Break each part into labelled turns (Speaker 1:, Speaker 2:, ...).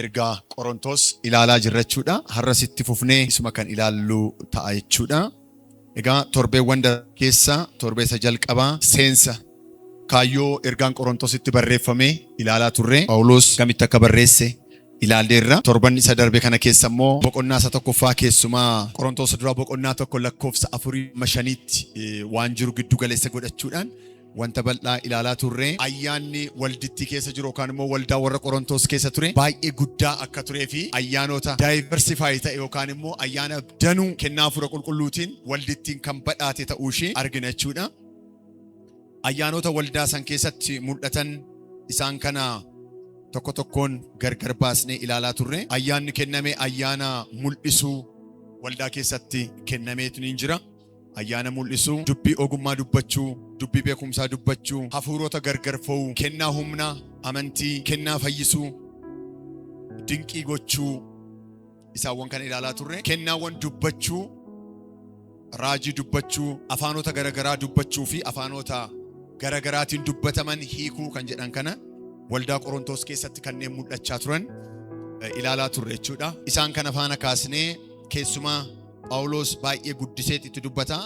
Speaker 1: Ergaa Qorontos ilaalaa jirra jechuudha. Har'as itti fufnee isuma kan ilaallu ta'a jechuudha. Egaa torbeewwan darban keessa torbee isa jalqabaa seensa kaayyoo ergaan Qorontositti barreeffame ilaalaa turre. Phaawulos kamitti akka barreesse ilaalleerra. Torban isa darbe kana keessa immoo boqonnaa isa tokkoffaa, keessumaa Qorontos duraa boqonnaa 1 lakkoofsa 4-5tti waan jiru giddu galeessa godhachuudhaan wanta bal'aa ilaalaa turre. Ayyaanni waldittii keessa jiru yookaan immoo waldaa warra Qorontos keessa ture baay'ee guddaa akka turee fi ayyaanota diversify ta'e yookaan immoo ayyaana danuu kennaa hafuura qulqulluutiin waldittiin kan badhaate ta'uu ishee argina jechuudha. Ayyaanota waldaa san keessatti mul'atan isaan kana tokko tokkoon gargar baasnee ilaalaa turre. Ayyaanni kenname ayyaana mul'isuu waldaa keessatti kennameetu ni jira. Ayyaana mul'isuu, dubbii ogummaa dubbachuu, dubbii beekumsaa dubbachuu, hafuurota gargar fo'uu, kennaa humnaa, amantii, kennaa fayyisuu, dinqii gochuu, isaawwan kana ilaalaa turre. Kennaawwan dubbachuu, raajii dubbachuu, afaanota garagaraa dubbachuu fi afaanota garagaraatiin dubbataman hiikuu kan jedhan kana waldaa Qorontos keessatti kanneen mul'achaa turan ilaalaa turre jechuudha. Isaan kana faana kaasnee keessumaa Phaawulos baay'ee guddiseet itti dubbata.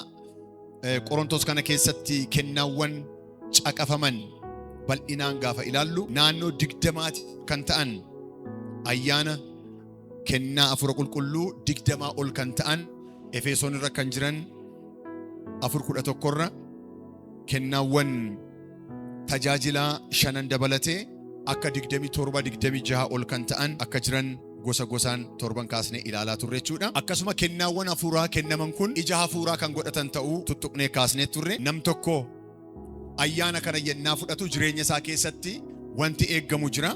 Speaker 1: Qorontos kana keessatti kennaawwan caqafaman bal'inaan gaafa ilaallu naannoo 20ti kan ta'an, ayyaana kennaa hafuura qulqulluu 20 ol kan ta'an Efesoon irra kan jiran 4:11 irra, kennaawwan tajaajilaa shanan dabalatee akka 27, 26 ol kan ta'an akka jiran gosa gosaan torban kaasnee ilaalaa turre jechuudha. Akkasuma kennaawwan hafuuraa kennaman kun ija hafuuraa kan godhatan ta'uu tuttuqnee kaasnee turre. Nam tokko ayyaana kana yennaa fudhatu jireenya isaa keessatti wanti eeggamu jira.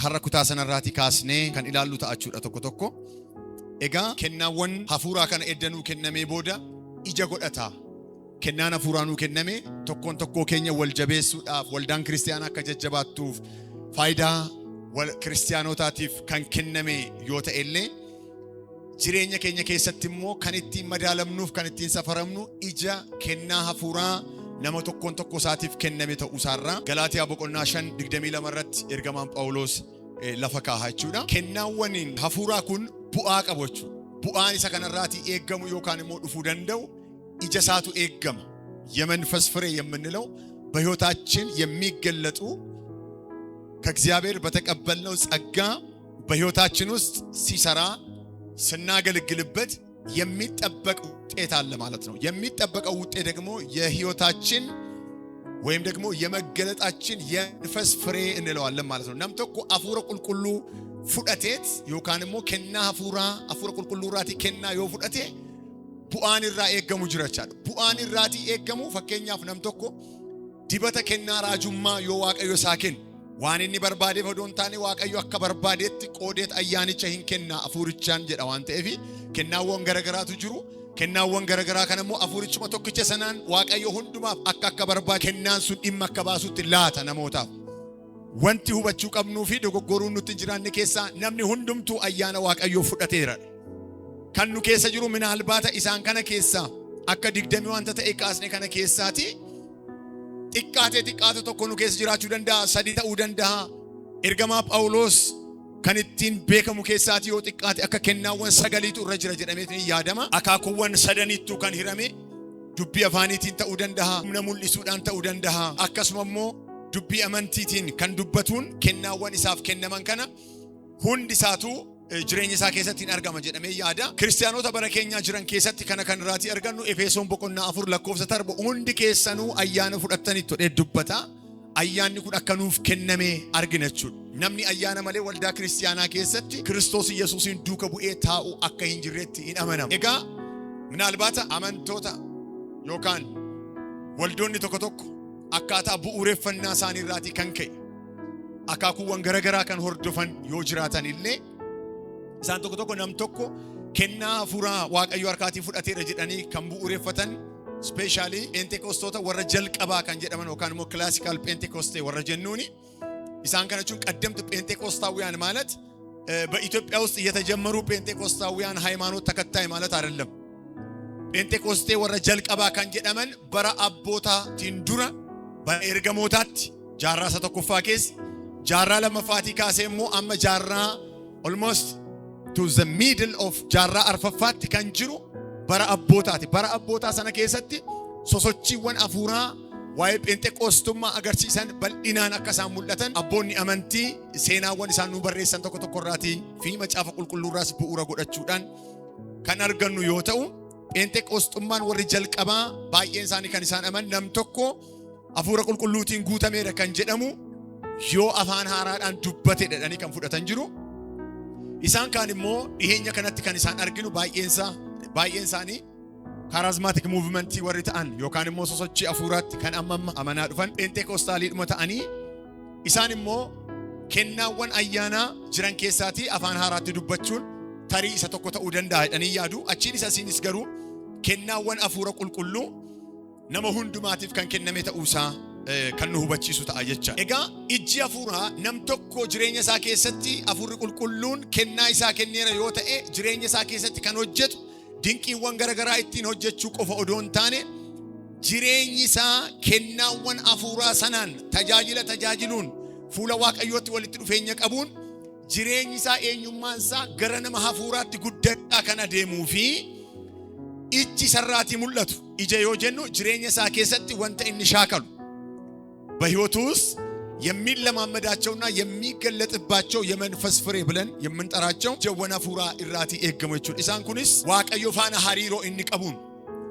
Speaker 1: Har'a kutaa sanarraatii kaasnee kan ilaallu ta'a jechuudha tokko tokko. Egaa kennaawwan hafuuraa kana edda nuu kennamee booda ija godhata. Kennaan hafuuraa nuu kenname tokkoon tokkoo keenya wal jabeessuudhaaf, waldaan kiristiyaanaa akka jajjabaattuuf, faayidaa kiristiyaanotaatiif kan kenname yoo ta'e illee, jireenya keenya keessatti immoo kan ittiin madaalamnuuf, kan ittiin safaramnu ija kennaa hafuuraa nama tokkoon tokko isaatiif kenname ta'uu isaarraa Galaatiyaa boqonnaa 5:22 irratti ergamaan Phaawulos lafa kaaha jechuudha. Kennaawwan hafuuraa kun bu'aa qabu jechuudha. Bu'aan isa kanarraatii eeggamu yookaan immoo dhufuu danda'u ija isaatu eeggama. የመንፈስ ፍሬ የምንለው በሕይወታችን የሚገለጡ፣ ከእግዚአብሔር በተቀበልነው ጸጋ በሕይወታችን ውስጥ ሲሰራ ስናገለግልበት የሚጠበቅ ውጤት አለ ማለት ነው። የሚጠበቀው ውጤት ደግሞ የሕይወታችን ወይም ደግሞ የመገለጣችን የመንፈስ ፍሬ እንለዋለን ማለት ነው። Nam tokko hafuura qulqulluu fudhateet yookaan immoo kennaa hafuuraa hafuura qulqulluu irraatii kennaa yoo fudhate bu'aan irraa eeggamu jira jechaadha. Bu'aan irraatii eeggamu, fakkeenyaaf, nam tokko dibata kennaa raajummaa yoo Waaqayyo isaa kennu, waan inni barbaadeef odoo hin taane Waaqayyo akka barbaadeetti qoodeet ayyaanicha hin kennaa hafuurichaan jedha waan ta'eef, kennaawwan garagaraatu jiru. Kennaawwan garagaraa kana immoo hafuurichuma tokkicha sanaan Waaqayyo hundumaaf akka barbaade kennaan sun dhimma akka baasutti laata namootaaf. Wanti hubachuu qabnuu fi dogoggoruun nutti hin jiraanne keessaa namni hundumtuu ayyaana Waaqayyoo fudhateera. Kan nu keessa jiru minaalbaata isaan kana keessaa akka 20 wanta ta'e kaasne kana keessaati xiqqaatee xiqqaate tokko nu keessa jiraachuu danda'a, sadi ta'uu danda'a. Ergamaa Phaawulos kan ittiin beekamu keessaati yoo xiqqaate akka kennaawwan sagaliitu irra jira jedhameetiin yaadama. Akaakuuwwan sadanittuu kan hirame dubbii afaaniitiin ta'uu danda'a, humna mul'isuudhaan ta'uu danda'a. Akkasuma immoo dubbii amantiitiin kan dubbatuun kennaawwan isaaf kennaman kana hundi isaatu jireenya isaa keessatti hin argama jedhamee yaada. Kiristaanota bara keenyaa jiran keessatti kana kan irraatii argannu Efesoon boqonnaa 4 lakkoofsa 7 hundi keessanuu ayyaana fudhattanitti jedhee dubbata. Ayyaanni kun akka nuuf kenname argina jechuudha. Namni ayyaana malee waldaa kiristaanaa keessatti Kiristoos Yesuusiin duuka bu'ee taa'u akka hin jirretti hin amanamu. Egaa minaalbaata amantoota yookaan waldoonni tokko tokko akkaataa bu'uureffannaa isaanii irraatii kan ka'e akaakuuwwan garaagaraa kan hordofan yoo jiraatan illee, isaan tokko tokko nam tokko kennaa hafuuraa Waaqayyo harkaatii fudhateera jedhanii kan bu'uureffatan, specially Peentekostoota warra jalqabaa kan jedhaman yookaan immoo classical Pentecoste warra jennuuni. Isaan kana jechuun ቀደምት ጴንጤቆስታውያን ማለት በኢትዮጵያ ውስጥ የተጀመሩ ጴንጤቆስታውያን ሃይማኖት ተከታይ ማለት አይደለም። Peenteqoostee warra jalqabaa kan jedhaman bara abbootaatiin dura, bara ergamootaatti, jaarraa isa tokkoffaa keessa, jaarraa lammaffaatii kaasee immoo amma jaarraa Almost to the middle of jaarraa arfaffaatti kan jiru bara abbootaati. Bara abbootaa sana keessatti sosochiiwwan hafuuraa waa'ee Pheenxeqoostummaa agarsiisan bal'inaan akka isaan mul'atan abboonni amantii seenaawwan isaan nu barreessan tokko tokko irraatii fi Macaafa Qulqulluurraas bu'uura godhachuudhaan kan argannu yoo ta'u, Pheenxeqoostummaan warri jalqabaa baay'een isaanii kan isaan aman nam tokko hafuura qulqulluutiin guutameera kan jedhamu yoo afaan haaraadhaan dubbate jedhanii kan fudhatan jiru. Isaan kaan immoo dhiheenya kanatti kan isaan arginu baay'een isaanii charismatic movementii warri ta'an yookaan immoo sosochii hafuuraatti kan amma amma amanaa dhufan Pheenxeqoostaaliidhuma ta'anii, isaan immoo kennaawwan ayyaanaa jiran keessaatii afaan haaraatti dubbachuun tarii isa tokko ta'uu danda'a jedhanii yaadu. Achiin isa asiinis garuu kennaawwan hafuura qulqulluu nama hundumaatiif kan kenname ta'uusaa kan nu hubachiisu ta'a jecha. Egaa ijji hafuuraa nam tokko jireenya isaa keessatti hafuurri qulqulluun kennaa isaa kenneera yoo ta'e, jireenya isaa keessatti kan hojjetu dinqiiwwan garaagaraa ittiin hojjechuu qofa odoo hin taane, jireenyi isaa kennaawwan hafuuraa sanaan tajaajila tajaajiluun, fuula Waaqayyootti walitti dhufeenya qabuun, jireenyi isaa, eenyummaan isaa gara nama hafuuraatti guddachaa kan adeemuu fi ijji isarraatii mul'atu. Ija yoo jennu, jireenya isaa keessatti wanta inni shaakalu, በህይወቱ ውስጥ የሚለማመዳቸውና የሚገለጥባቸው የመንፈስ ፍሬ ብለን የምንጠራቸው ijawwan hafuuraa irraatii eeggamu jechuudha. Isaan kunis Waaqayyo faana hariiroo inni qabuun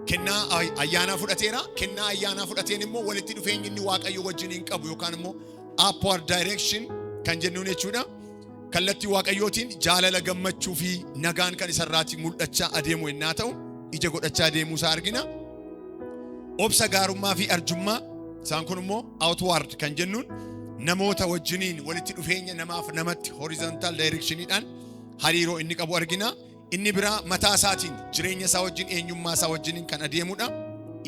Speaker 1: kennaa ayyaanaa fudhateera. Kennaa ayyaanaa fudhateen immoo walitti dhufeenyi inni Waaqayyo wajjiniin qabu yookaan immoo upward direction kan jennuun jechuudha. Kallattii Waaqayyootiin jaalala, gammachuu fi nagaan kan isarraatii mul'achaa adeemu yennaa ta'u, ija godhachaa adeemuu isaa argina. Obsa, gaarummaa fi arjummaa, isaan kun immoo outward kan jennuun namoota wajjiniin walitti dhufeenya namaaf namatti horizontal directioniidhaan hariiroo inni qabu argina. Inni biraa mataa isaatiin jireenya isaa wajjin, eenyummaa isaa wajjiniin kan adeemudha.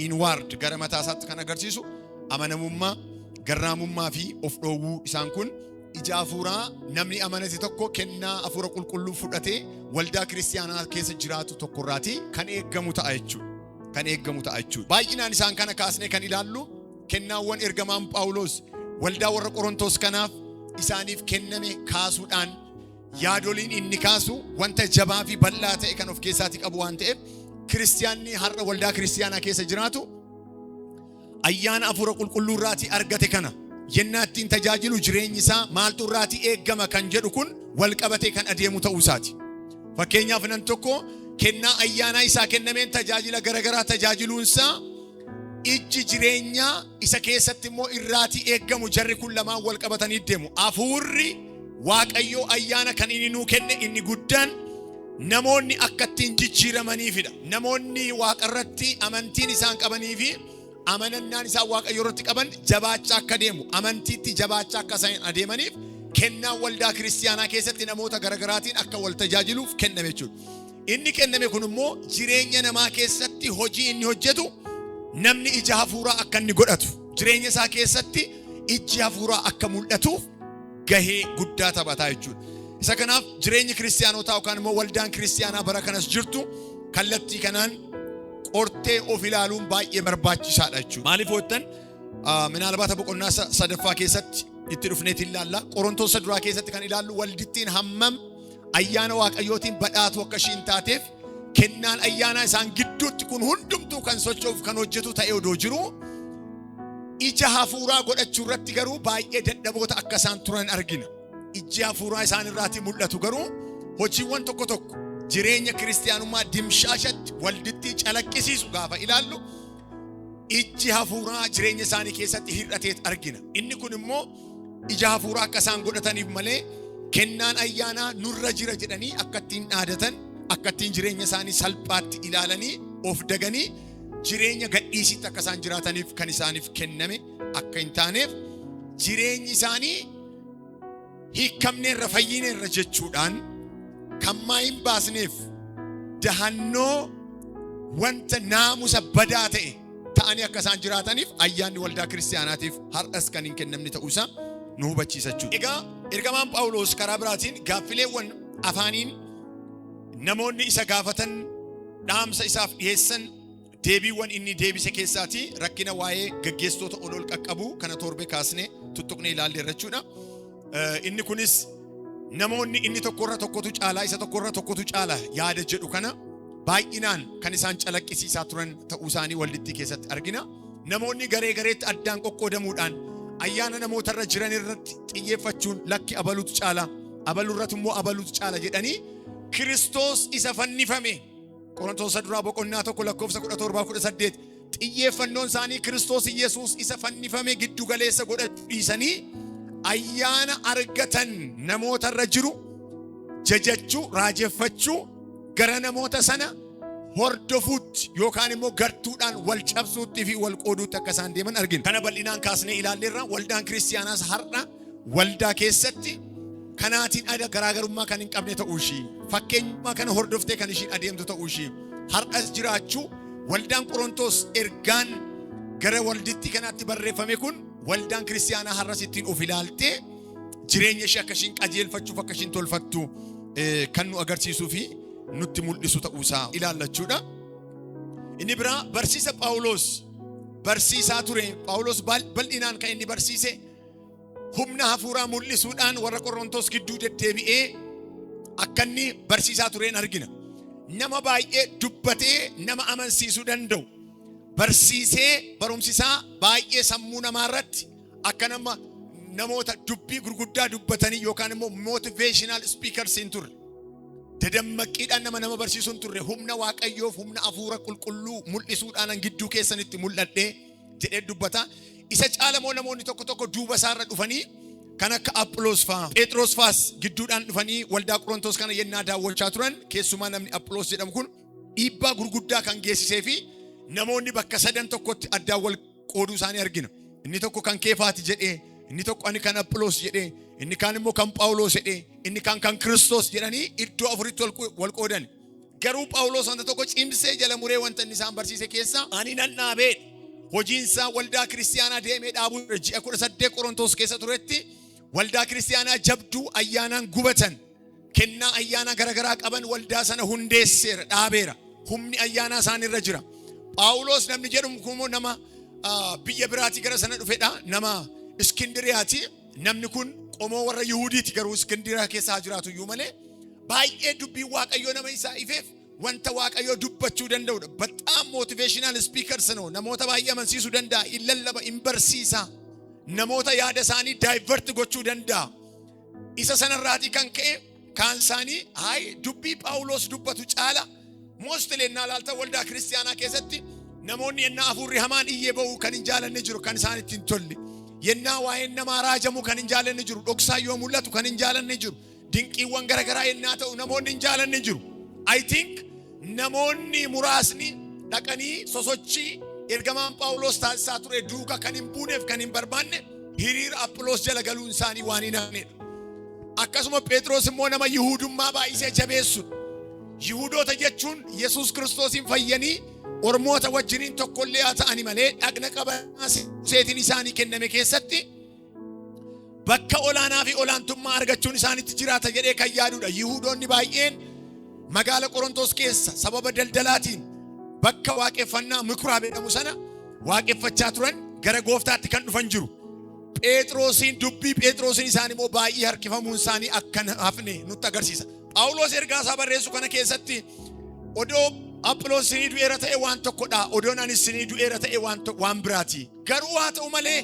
Speaker 1: Inward, gara mataa isaatti kan agarsiisu amanamummaa, garraamummaa fi of dhoowwuu, isaan kun ija hafuuraa namni amanate tokko kennaa hafuura qulqulluu fudhatee waldaa kiristaanaa keessa jiraatu tokkorraatii kan eeggamu ta'a jechuudha. Kan eeggamu ta'a jechuudha. Baay'inaan isaan kana kaasnee kan ilaallu kennaawwan ergamaan Phaawulos waldaa warra Qorontos kanaaf isaaniif kenname kaasuudhaan yaadoliin inni kaasu wanta jabaa fi bal'aa ta'e kan of keessaatii qabu waan ta'eef, kiristiyaanni har'a waldaa kiristiyaanaa keessa jiraatu ayyaana hafuura qulqulluu irraatii argate kana yennaa ittiin tajaajilu jireenyi isaa maaltu irraatii eeggama kan jedhu kun wal qabatee kan adeemu ta'uu isaati. Fakkeenyaaf, nan tokko kennaa ayyaanaa isaa kennameen tajaajila garaagaraa tajaajiluunsaa ijji jireenyaa isa keessatti immoo irraatii eeggamu, jarri kun lamaan wal qabatanii deemu. Hafuurri Waaqayyoo ayyaana kan inni nuu kenne inni guddaan namoonni akka ittiin jijjiiramaniifidha. Namoonni Waaqarratti amantiin isaan qabanii fi amanannaan isaan Waaqayyo irratti qaban jabaachaa akka deemu, amantiitti jabaachaa akka isaan adeemaniif kennaan waldaa kiristiyaanaa keessatti namoota garagaraatiin akka wal tajaajiluuf kenname jechuudha. Inni kenname kun immoo jireenya namaa keessatti hojii inni hojjetu namni ija hafuuraa akka inni godhatu, jireenya isaa keessatti ijji hafuuraa akka mul'atuuf gahee guddaa taphataa jechuudha. Isa kanaaf jireenyi kiristiyaanotaa yookaan immoo waldaan kiristiyaanaa bara kanas jirtu kallattii kanaan qortee of ilaaluun baay'ee barbaachisaadha jechuudha. Maaliif hoottan, minaalbaata boqonnaa sadaffaa keessatti itti dhufneet ilaalla. Qorontoos duraa keessatti kan ilaallu waldittiin hammam ayyaana Waaqayyootiin badhaatu akka ishiin taateef, kennaan ayyaanaa isaan gidduutti kun hundumtuu kan socho'uuf kan hojjetu ta'e odoo jiru, ija hafuuraa godhachuu irratti garuu baay'ee dadhaboota akka isaan turan argina. Ijji hafuuraa isaan irraatii mul'atu garuu hojiiwwan tokko tokko jireenya kiristiyaanummaa dimshaashatti waldittii calaqqisiisu gaafa ilaallu, ijji hafuuraa jireenya isaanii keessatti hir'ateet argina. Inni kun immoo ija hafuuraa akka isaan godhataniif malee kennaan ayyaanaa nurra jira jedhanii akka ittiin dhaadatan, akka ittiin jireenya isaanii salphaatti ilaalanii of daganii jireenya gadhiisitti akka isaan jiraataniif kan isaaniif kenname akka hin taaneef, jireenyi isaanii hiikamneerra, fayyineerra jechuudhaan kan maa hin baasneef dahannoo wanta naamusa badaa ta'e ta'anii akka isaan jiraataniif ayyaanni waldaa kiristiyaanaatiif har'as kan hin kennamne ta'uusaa nu hubachiisa jechuudha. Egaa ergamaan Phaawulos karaa biraatiin gaaffileewwan afaaniin namoonni isa gaafatan, dhaamsa isaaf dhiyeessan, deebiiwwan inni deebise keessaatii rakkina waa'ee gaggeessitoota ol ol qaqqabuu kana torbe kaasnee tuttuqnee ilaalleerra jechuudha. Inni kunis Namoonni inni tokkorra tokkotu caalaa, isa tokkorra tokkotu caala yaada jedhu kana baay'inaan kan isaan calaqqisiisaa turan ta'uu isaanii waldittii keessatti argina. Namoonni garee gareetti addaan qoqqoodamuudhaan ayyaana namootarra jiran irratti xiyyeeffachuun, lakki abalutu caala, abalurratti immoo abalutu caala jedhanii, Kiristoos isa fannifame, Qorontoos duraa boqonnaa 1 lakkoofsa 17 18, xiyyeeffannoon isaanii Kiristoos Yesuus isa fannifame giddu galeessa godhachuu dhiisanii ayyaana argatan namootarra jiru jajachuu, raajeffachuu, gara namoota sana hordofuutti yookaan immoo gartuudhaan wal cabsuutti fi wal qooduutti akka isaan deeman argina. Kana bal'inaan kaasnee ilaalleerra. Waldaan kiristiyaanaas har'a waldaa keessatti kanaatiin ada garaagarummaa kan hin qabne ta'uu ishii, fakkeenyummaa kana hordoftee kan ishiin adeemtu ta'uu ishii, har'as jiraachuu waldaan Qorontos, ergaan gara walditti kanaatti barreeffame kun waldaan kiristiyaanaa har'as ittiin of ilaaltee jireenya ishee akka ishiin qajeelfachuuf akka ishiin tolfattu kan nu agarsiisuu fi nutti mul'isu ta'uusaa ilaallachuudha. Inni biraa barsiisa Phaawulos barsiisaa ture. Phaawulos bal'inaan kan inni barsiise humna hafuuraa mul'isuudhaan warra Qorontos gidduu deddeebi'ee akka inni barsiisaa tureen argina. Nama baay'ee dubbatee nama amansiisuu danda'u. Barsiisee barumsisaa baay'ee sammuu namaa irratti akka nama namoota dubbii gurguddaa dubbatanii yookaan immoo motivational speakers hin turre. Dadammaqiidhaan nama barsiisuu hin turre. Humna Waaqayyoof humna hafuura qulqulluu mul'isuudhaan gidduu keessanitti mul'adhee jedhee dubbata. Isa caalamoo namoonni tokko tokko duuba isaarra dhufanii kan akka Aphiloos fa'aa, Phexros fa'aas gidduudhaan dhufanii waldaa Qorontos kana yennaa daawwachaa turan, keessumaa namni Aphiloos jedhamu kun dhiibbaa gurguddaa kan geessisee fi namoonni bakka sadan tokkotti addaan wal qooduu isaanii argina. Inni tokko kan Keefaati jedhee, inni tokko ani kan Aphiloos jedhee, inni kaan immoo kan Phaawulos jedhee, inni kaan kan Kiristoos jedhanii iddoo afuritti wal qoodan. Garuu Phaawulos wanta tokko cimsee jala muree wanta inni isaan barsiise keessaa ani nan dhaabee, hojiin isaa waldaa kiristiyaanaa deemee dhaabuu. Ji'a 18 Qorontos keessa turetti waldaa kiristiyaanaa jabduu ayyaanaan gubatan, kennaa ayyaanaa garaagaraa qaban waldaa sana hundeesseera, dhaabeera. Humni ayyaanaa isaan irra jira. Phaawulos namni jedhamu kun immoo nama biyya biraatii gara sana dhufedha. Nama Iskindiriyaati. Namni kun qomoo warra Yihuudiiti, garuu Iskindiriyaa keessa haa jiraatu iyyuu malee baay'ee dubbiin Waaqayyoo nama isaa ifeef wanta Waaqayyoo dubbachuu danda'udha. በጣም motivational speakers ነው. Namoota baay'ee amansiisuu danda'a. In lallaba, in barsiisa. Namoota yaada isaanii divert gochuu danda'a. Isa sanarraatii kan ka'e kaan isaanii hayi dubbii Phaawulos dubbatu caala. Mostly ennaa laalta waldaa kiristiyaanaa keessatti namoonni yennaa hafuurri hamaan iyyee ba'u kan hin jaalanne jiru, kan isaan ittiin tolle. Yennaa waa'een namaa raajamu kan hin jaalanne jiru. Dhoksaa yoo mul'atu kan hin jaalanne jiru. Dinqiiwwan garaagaraa yennaa ta'u namoonni hin jaalanne jiru. I think namoonni muraasni dhaqanii sosochii ergamaan Phaawulos taasisaa ture duuka kan hin buuneef kan hin barbaanne hiriira Aphiloos jala galuun isaanii waan hin hafnedha. Akkasuma Phexros immoo nama Yihuudummaa baay'isee jabeessudha. Yihuudoota jechuun Yesuus Kiristoosiin fayyanii ormoota wajjiniin tokkollee haa ta'ani malee dhagna qabanaa seetiin isaanii kenname keessatti bakka olaanaa fi olaantummaa argachuun isaanitti jiraata jedhee kan yaadudha. Yihuudoonni baay'een magaala Qorontos keessa sababa daldalaatiin bakka waaqeffannaa Mikuraab jedhamu sana waaqeffachaa turan gara gooftaatti kan dhufan jiru. Phexrosiin, dubbii Phexrosiin isaan immoo baay'ee harkifamuun isaanii akka hin hafne nutti agarsiisa. Phaawulos ergaa isaa barreessu kana keessatti odoo Aphiloos isinii du'eera ta'e waan tokkodha. Odoon ani isinii du'eera ta'e waan biraati. Garuu haa ta'u malee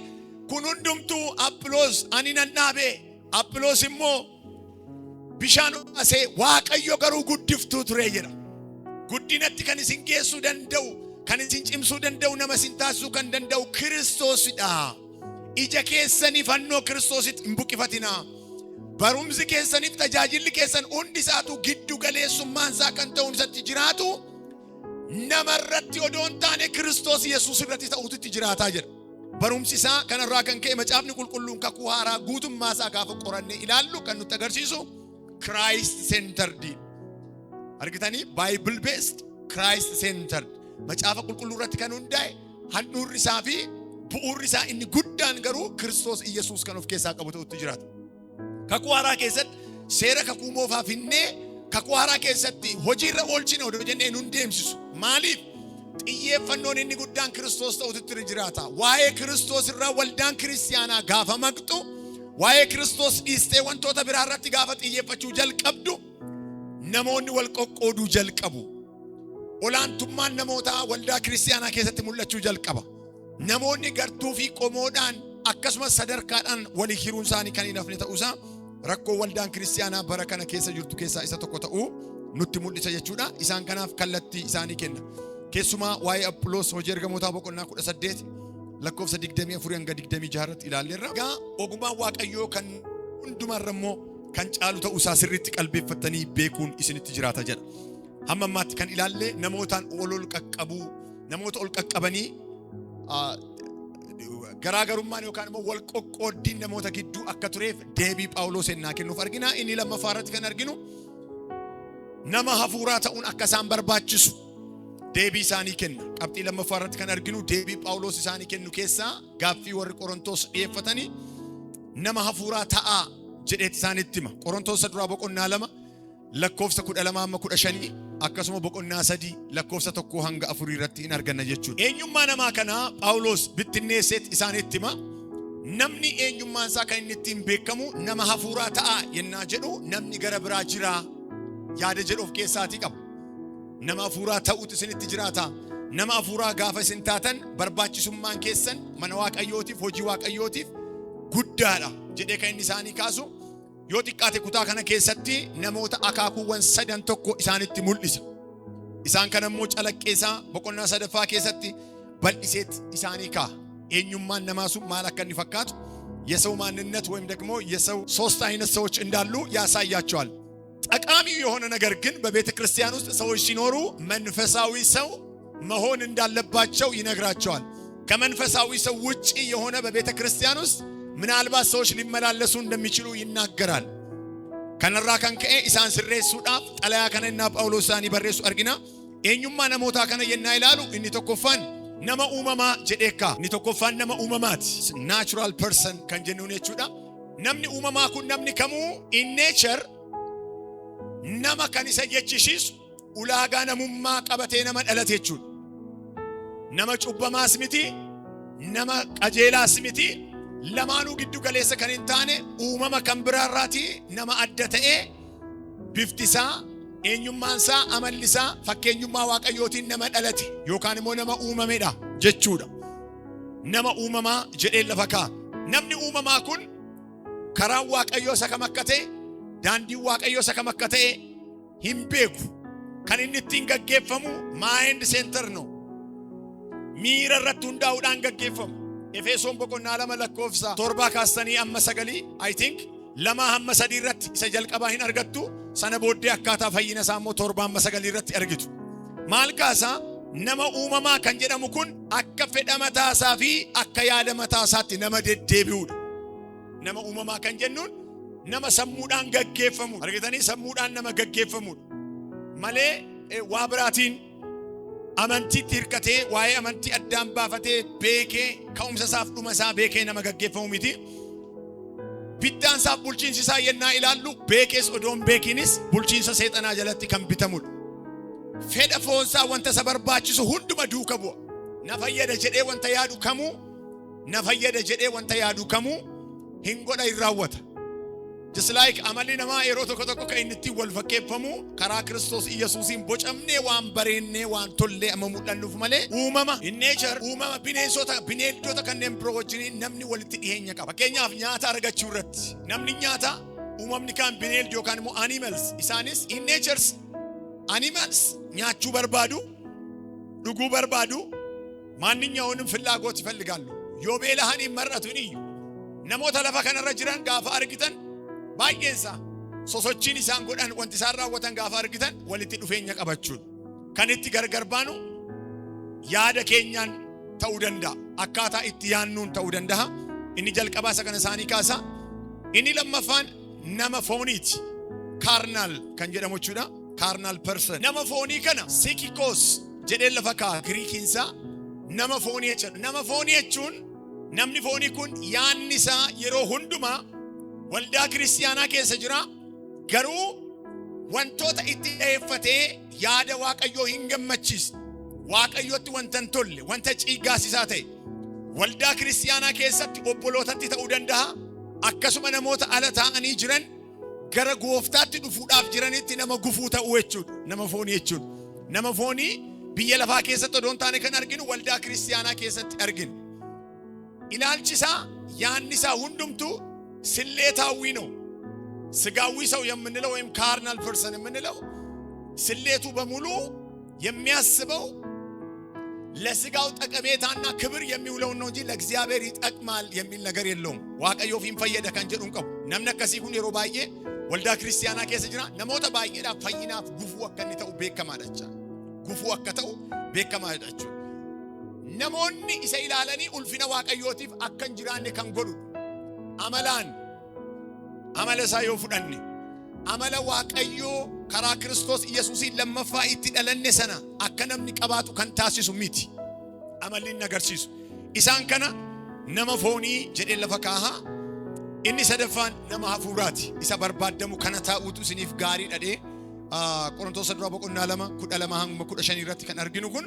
Speaker 1: kun hundumtuu Aphiloos ani nan dhaabe, Aphiloos immoo bishaan obaasee, Waaqayyo garuu guddiftuu ture jedha. Guddinatti kan isin geessuu danda'u, kan isin cimsuu danda'u, nama isin taasisuu kan danda'u Kiristoosidha. Ija keessanii fannoo Kiristoositti hin buqqifatinaa. Barumsi keessaniif tajaajilli keessan hundi isaatu giddu galeessummaan isaa kan ta'uun isatti jiraatu namarratti odoo hin taane Kiristoos Yesuus irratti ta'utu itti jiraataa jedha. Barumsi isaa kanarraa kan ka'e macaafni qulqulluun kakuu haaraa guutummaa isaa gaafa qorannee ilaallu kan nutti agarsiisu Christ centered. Argitanii, Bible based, Christ centered. Macaafa qulqulluu irratti kan hundaa'e, handhuurri isaa fi bu'uurri isaa inni guddaan garuu Kiristoos Iyyasuus kan of keessaa qabu ta'utti jiraata. Kakuu haaraa keessatti seera kakuu moofaa finnee kakuu haaraa keessatti hojiirra oolchine odoo jennee nun deemsisu. Maaliif? Xiyyeeffannoon inni guddaan Kiristoos ta'utu jiraata. Waa'ee Kiristoos irraa waldaan kiristiyaanaa gaafa maqxu Waa'ee Kiristoos dhiistee wantoota biraa irratti gaafa xiyyeeffachuu jalqabdu, namoonni wal qoqqooduu jalqabu. Olaantummaan namootaa waldaa kiristiyaanaa keessatti mul'achuu jalqaba. Namoonni gartuu fi qomoodhaan, akkasumas sadarkaadhaan walii hiruun isaanii kan hin hafne ta'uusaa, rakkoo waldaan kiristiyaanaa bara kana keessa jirtu keessaa isa tokko ta'uu nutti mul'isa jechuudha. Isaan kanaaf kallattii isaanii kenna. Keessumaa waa'ee Aphiloos Hojii Ergamootaa boqonnaa 18 lakkoofsa 24 hanga 26 irratti ilaalleerra. Egaa ogummaan Waaqayyoo kan hundumarra immoo kan caalu ta'uusaa sirriitti qalbeeffattanii beekuun isinitti jiraata jedha. Hamma ammaatti kan ilaalle namootaan ol ol qaqqabuu, namoota ol qaqqabanii garaagarummaan yookaan immoo wal qoqqooddiin namoota gidduu akka tureef deebii Phaawulos ennaa kennuuf argina. Inni lammaffaa irratti kan arginu nama hafuuraa ta'uun akka isaan barbaachisu deebii isaanii kenna. Qabxii lammaffaa irratti kan arginu, deebii Phaawulos isaanii kennu keessaa, gaaffii warri Qorontos dhiyeeffatanii nama hafuuraa ta'aa jedheet isaanitti hima. Qorontos duraa boqonnaa 2 lakkoofsa 12 hamma 15, akkasuma boqonnaa 3 lakkoofsa 1 hanga 4 irratti hin arganna jechuudha. Eenyummaa namaa kanaa Phaawulos bittinneesseet isaanitti hima. Namni eenyummaan isaa kan inni ittiin beekamu nama hafuuraa ta'aa yennaa jedhu, namni gara biraa jira yaada jedhu of keessaatii qaba. Nama hafuuraa ta'utu isinitti jiraata. Nama hafuuraa gaafa isin taatan, barbaachisummaan keessan mana Waaqayyootiif, hojii Waaqayyootiif guddaadha jedhee kan inni isaanii kaasu. Yoo xiqqaate kutaa kana keessatti namoota akaakuuwwan sadan tokko isaanitti mul'isa. Isaan kana immoo calaqqeesaa boqonnaa sadaffaa keessatti bal'iseet isaanii kaa'a. Eenyummaan namaa sun maal akka inni fakkaatu፣ የሰው ማንነት ወይም ደግሞ የሰው ሶስት አይነት ሰዎች እንዳሉ ያሳያቸዋል። ጠቃሚው የሆነ ነገር ግን በቤተ ክርስቲያን ውስጥ ሰዎች ሲኖሩ መንፈሳዊ ሰው መሆን እንዳለባቸው ይነግራቸዋል። ከመንፈሳዊ ሰው ውጪ የሆነ በቤተ ክርስቲያን ውስጥ ምናልባት ሰዎች ሊመላለሱ እንደሚችሉ ይናገራል። Kanarraa kan ka'e isaan sirreessuudhaaf xalayaa kana innaa Phaawulos isaanii barreessu argina. Eenyummaa namootaa kana yennaa ilaalu, inni tokkoffaan nama uumamaa jedhee kaa'a. Inni tokkoffaan nama uumamaati. Natural person kan jennuun jechuudha. Namni uumamaa kun namni kamuu in nature nama kan isa jechisiisu ulaagaa namummaa qabatee nama dhalate jechuudha. Nama cubbamaas miti, nama qajeelaas miti, lamaanuu giddu galeessa kan hin taane, uumama kan biraarraatii nama adda ta'ee, bifti isaa, eenyummaan isaa, amalli isaa fakkeenyummaa Waaqayyootiin nama dhalate yookaan immoo nama uumamedha jechuudha. Nama uumamaa jedhee lafa kaa'a. Namni uumamaa kun karaan Waaqayyoo isa kam akka ta'e, daandiin Waaqayyoo isa kam akka ta'e hin beeku. Kan inni ittiin gaggeeffamu mind center no. Miira irratti hundaa'uudhaan gaggeeffamu. Efesoon boqonnaa 2 lakkoofsa 7 kaastanii amma 9, I think 2 hamma 3 irratti isa jalqabaa hin argattu. Sana booddee akkaataa fayyina isaa immoo 7 hamma 9 irratti argitu. Maal kaasaa? Nama uumamaa kan jedhamu kun akka fedha mataasaa fi akka yaada mataasaatti nama deddeebi'uudha. Nama uumamaa kan jennuun nama sammuudhaan gaggeeffamu. Argitanii, sammuudhaan nama gaggeeffamudha. Malee waa biraatiin amantiitti hirkatee, waa'ee amantii addaan baafatee beekee, ka'umsa isaaf dhuma isaa beekee nama gaggeeffamu miti. Bittaan isaaf bulchiinsi isaa yennaa ilaallu, beekees odoon beekinis bulchiinsa seexanaa jalatti kan bitamudha. Fedha foonsaa wanta isa barbaachisu hunduma duuka bu'a. Na fayyada jedhee wanta yaadu kamuu, na fayyada jedhee wanta yaadu kamuu hin godha, hin raawwata. Just like amalli namaa yeroo tokko tokko kan inni ittiin wal fakkeeffamu, karaa Kiristoos Iyyasuusiin bocamnee waan bareennee waan tollee amma mul'annuuf malee, uumama in nature, uumama bineensota, bineeldota kanneen biroo wajjiniin namni walitti dhiyeenya qaba. Fakkeenyaaf, nyaata argachuu irratti namni nyaata, uumamni kaan bineeldi yookaan immoo animals, isaanis in natures animals nyaachuu barbaadu, dhuguu barbaadu, ማንኛውንም ፍላጎት ይፈልጋሉ። Yoo beela'an hin mar'atu, hin iyyu. Namoota lafa kanarra jiran gaafa argitan, baay'eensaa sosochiin isaan godhan, wanti isaan raawwatan gaafa argitan, walitti dhufeenya qabachuudha. Kan itti gargar baanu yaada keenyaan ta'uu danda'a. Akkaataa itti yaannuun ta'uu danda'a. Inni jalqabaa isa kana isaanii kaasa. Inni lammaffaan nama fooniiti. Carnal kan jedhamu jechuudha. Carnal person. Nama foonii kana psychikos jedhee lafa kaa'a. Giriikiinsaa nama foonii jechuudha. Nama foonii jechuun, namni foonii kun yaanni isaa yeroo hundumaa waldaa kiristiyaanaa keessa jira. Garuu wantoota itti dhiyeeffatee yaada Waaqayyoo hin gammachiisne, Waaqayyotti wanta hin tolle, wanta ciiggaasisaa ta'e waldaa kiristiyaanaa keessatti obbolootatti ta'uu danda'a. Akkasuma namoota ala taa'anii jiran gara gooftaatti dhufuudhaaf jiranitti nama gufuu ta'uu jechuudha. Nama foonii jechuudha. Nama foonii biyya lafaa keessatti odoo hin taane kan arginu waldaa kiristiyaanaa keessatti arginu. Ilaalchi isaa, yaanni isaa hundumtuu ስሌታዊ ነው። ስጋዊ ሰው የምንለው ወይም carnal person የምንለው ስሌቱ በሙሉ የሚያስበው ለስጋው ጠቀሜታና ክብር የሚውለውን ነው እንጂ ለእግዚአብሔር ይጠቅማል የሚል ነገር የለውም። Waaqayyoof hin fayyada kan jedhu hin qabu. Namni akkasii kun yeroo baay'ee waldaa kiristiyaanaa keessa jira. Namoota baay'eedhaaf fayyinaaf gufuu akka inni ta'u beekamaadha jechuudha. Gufuu akka ta'u beekamaadha jechuudha. Namoonni isa ilaalanii ulfina Waaqayyootiif akka hin jiraanne kan godhu amalaan, amala isaa yoo fudhanne, amala Waaqayyoo karaa Kiristoos Yesuusiin lammaffaa itti dhalanne sana akka namni qabaatu kan taasisu miti. Amalli inni agarsiisu. Isaan kana nama foonii jedhee lafa kaahaa. Inni sadaffaan nama hafuuraati. Isa barbaadamu kana taa'uutu isiniif gaarii dhadhee Qorontoos duraa boqonnaa 2, 12 hanga 15 irratti kan arginu kun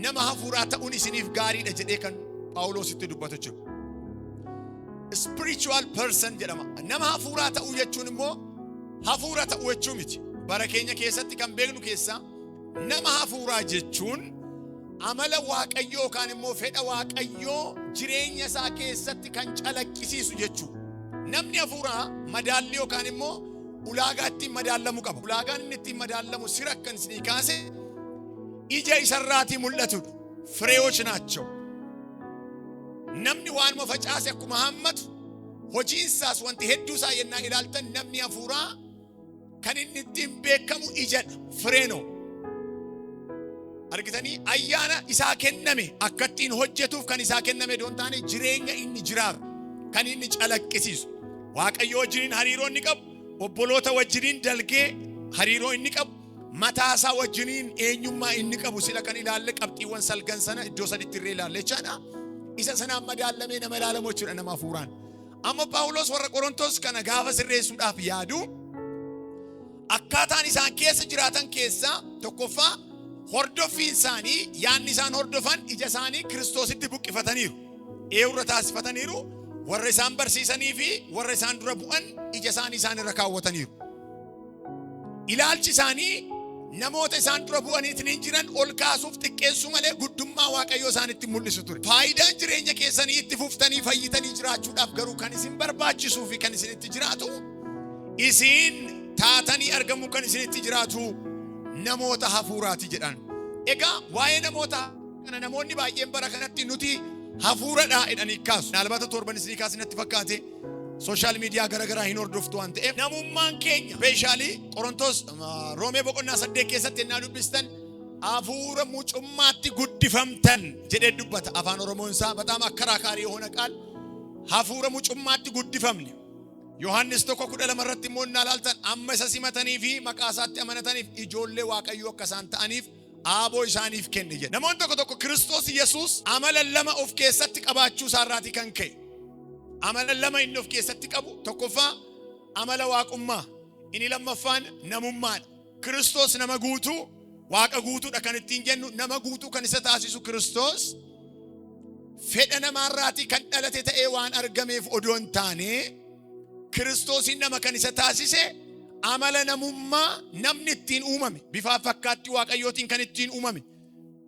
Speaker 1: nama hafuuraa ta'uun isiniif gaariidha jedhee kan Phaawulositti dubbatu jechuudha. Spiritual person jedhama. Nama hafuuraa ta'uu jechuun immoo hafuura ta'uu jechuu miti. Bara keenya keessatti kan beeknu keessaa nama hafuuraa jechuun amala Waaqayyoo yookaan immoo fedha Waaqayyoo jireenya isaa keessatti kan calaqqisiisu jechuudha. Namni hafuuraa madaalli yookaan immoo ulaagaa ittiin madaallamu qaba. Ulaagaan inni ittiin madaallamu sira akkan isinii kaase ija isarraatii mul'atudha. ፍሬዎች ናቸው። Namni waanuma facaase akkuma hammatu, hojiin isaas wanti hedduu isaa yennaa ilaaltan, namni hafuuraa kan inni ittiin beekamu ijadha, ፍሬ ነው። Argitanii, ayyaana isaa kenname akka ittiin hojjetuuf kan isaa kenname doon taane, jireenya inni jiraatu kan inni calaqqisiisu. Waaqayyo wajjiniin hariiroo inni qabu, obboloota wajjiniin dalgee hariiroo inni qabu, mataa isaa wajjiniin eenyummaa inni qabu, sila kan ilaalle qabxiiwwan salgan sana iddoo saditti irree ilaalle jechaadha. Isa sanaan madaallamee nama ilaalamu jechuudha nama hafuuraan. Amma Phaawulos warra Qorontos kana gaafa sirreessuudhaaf yaadu, akkaataan isaan keessa jiraatan keessaa tokkoffaa hordoffiin isaanii, yaanni isaan hordofan, ija isaanii Kiristoositti buqqifataniiru. Eewurra taasifataniiru. Warra isaan barsiisanii fi warra isaan dura bu'an ija isaanii isaan irra kaawwataniiru. Ilaalchi isaanii namoota isaan dura bu'aniitiin jiran ol kaasuuf xiqqeessuu malee guddummaa Waaqayyoo isaanitti mul'isu ture. Faayidaan jireenya keessanii itti fuftanii fayyitanii jiraachuudhaaf garuu kan isin barbaachisuu fi kan isinitti jiraatu, isin taatanii argamuu kan isinitti jiraatu namoota hafuuraati jedhan. Egaa waa'ee namoota kana namoonni baay'een bara kanatti nuti hafuuradha jedhanii kaasu. Naalbata torban isinii kaasinatti fakkaate, social media gara garaa hin hordoftu waan ta'eef, namummaan keenya specially Qorontos Roomee boqonnaa 8 keessatti ennaa dubbistan, hafuura mucummaatti guddifamtan jedhee dubbata. Afaan Oromoon isaa በጣም አከራካሪ የሆነ ቃል, hafuura mucummaatti guddifamne. Yohaannis 1:12 irratti immoo innaa ilaaltan, amma isa simatanii fi maqaa isaatti amanataniif ijoollee Waaqayyoo akka isaan ta'aniif aaboo isaaniif kenne jedha. Namoonni tokko tokko Kiristoos Yesuus amala lama of keessatti qabaachuu isaarraatii kan ka'e, amala lama inni of keessatti qabu, tokkoffaa amala waaqummaa, inni lammaffaan namummaadha. Kiristoos nama guutuu, Waaqa guutuudha kan ittiin jennu, nama guutuu kan isa taasisu Kiristoos fedha namaarraatii kan dhalate ta'ee waan argameef odoo hin taane, Kiristoosiin nama kan isa taasise amala namummaa namni ittiin uumame, bifaa fakkaattii Waaqayyootiin kan ittiin uumame,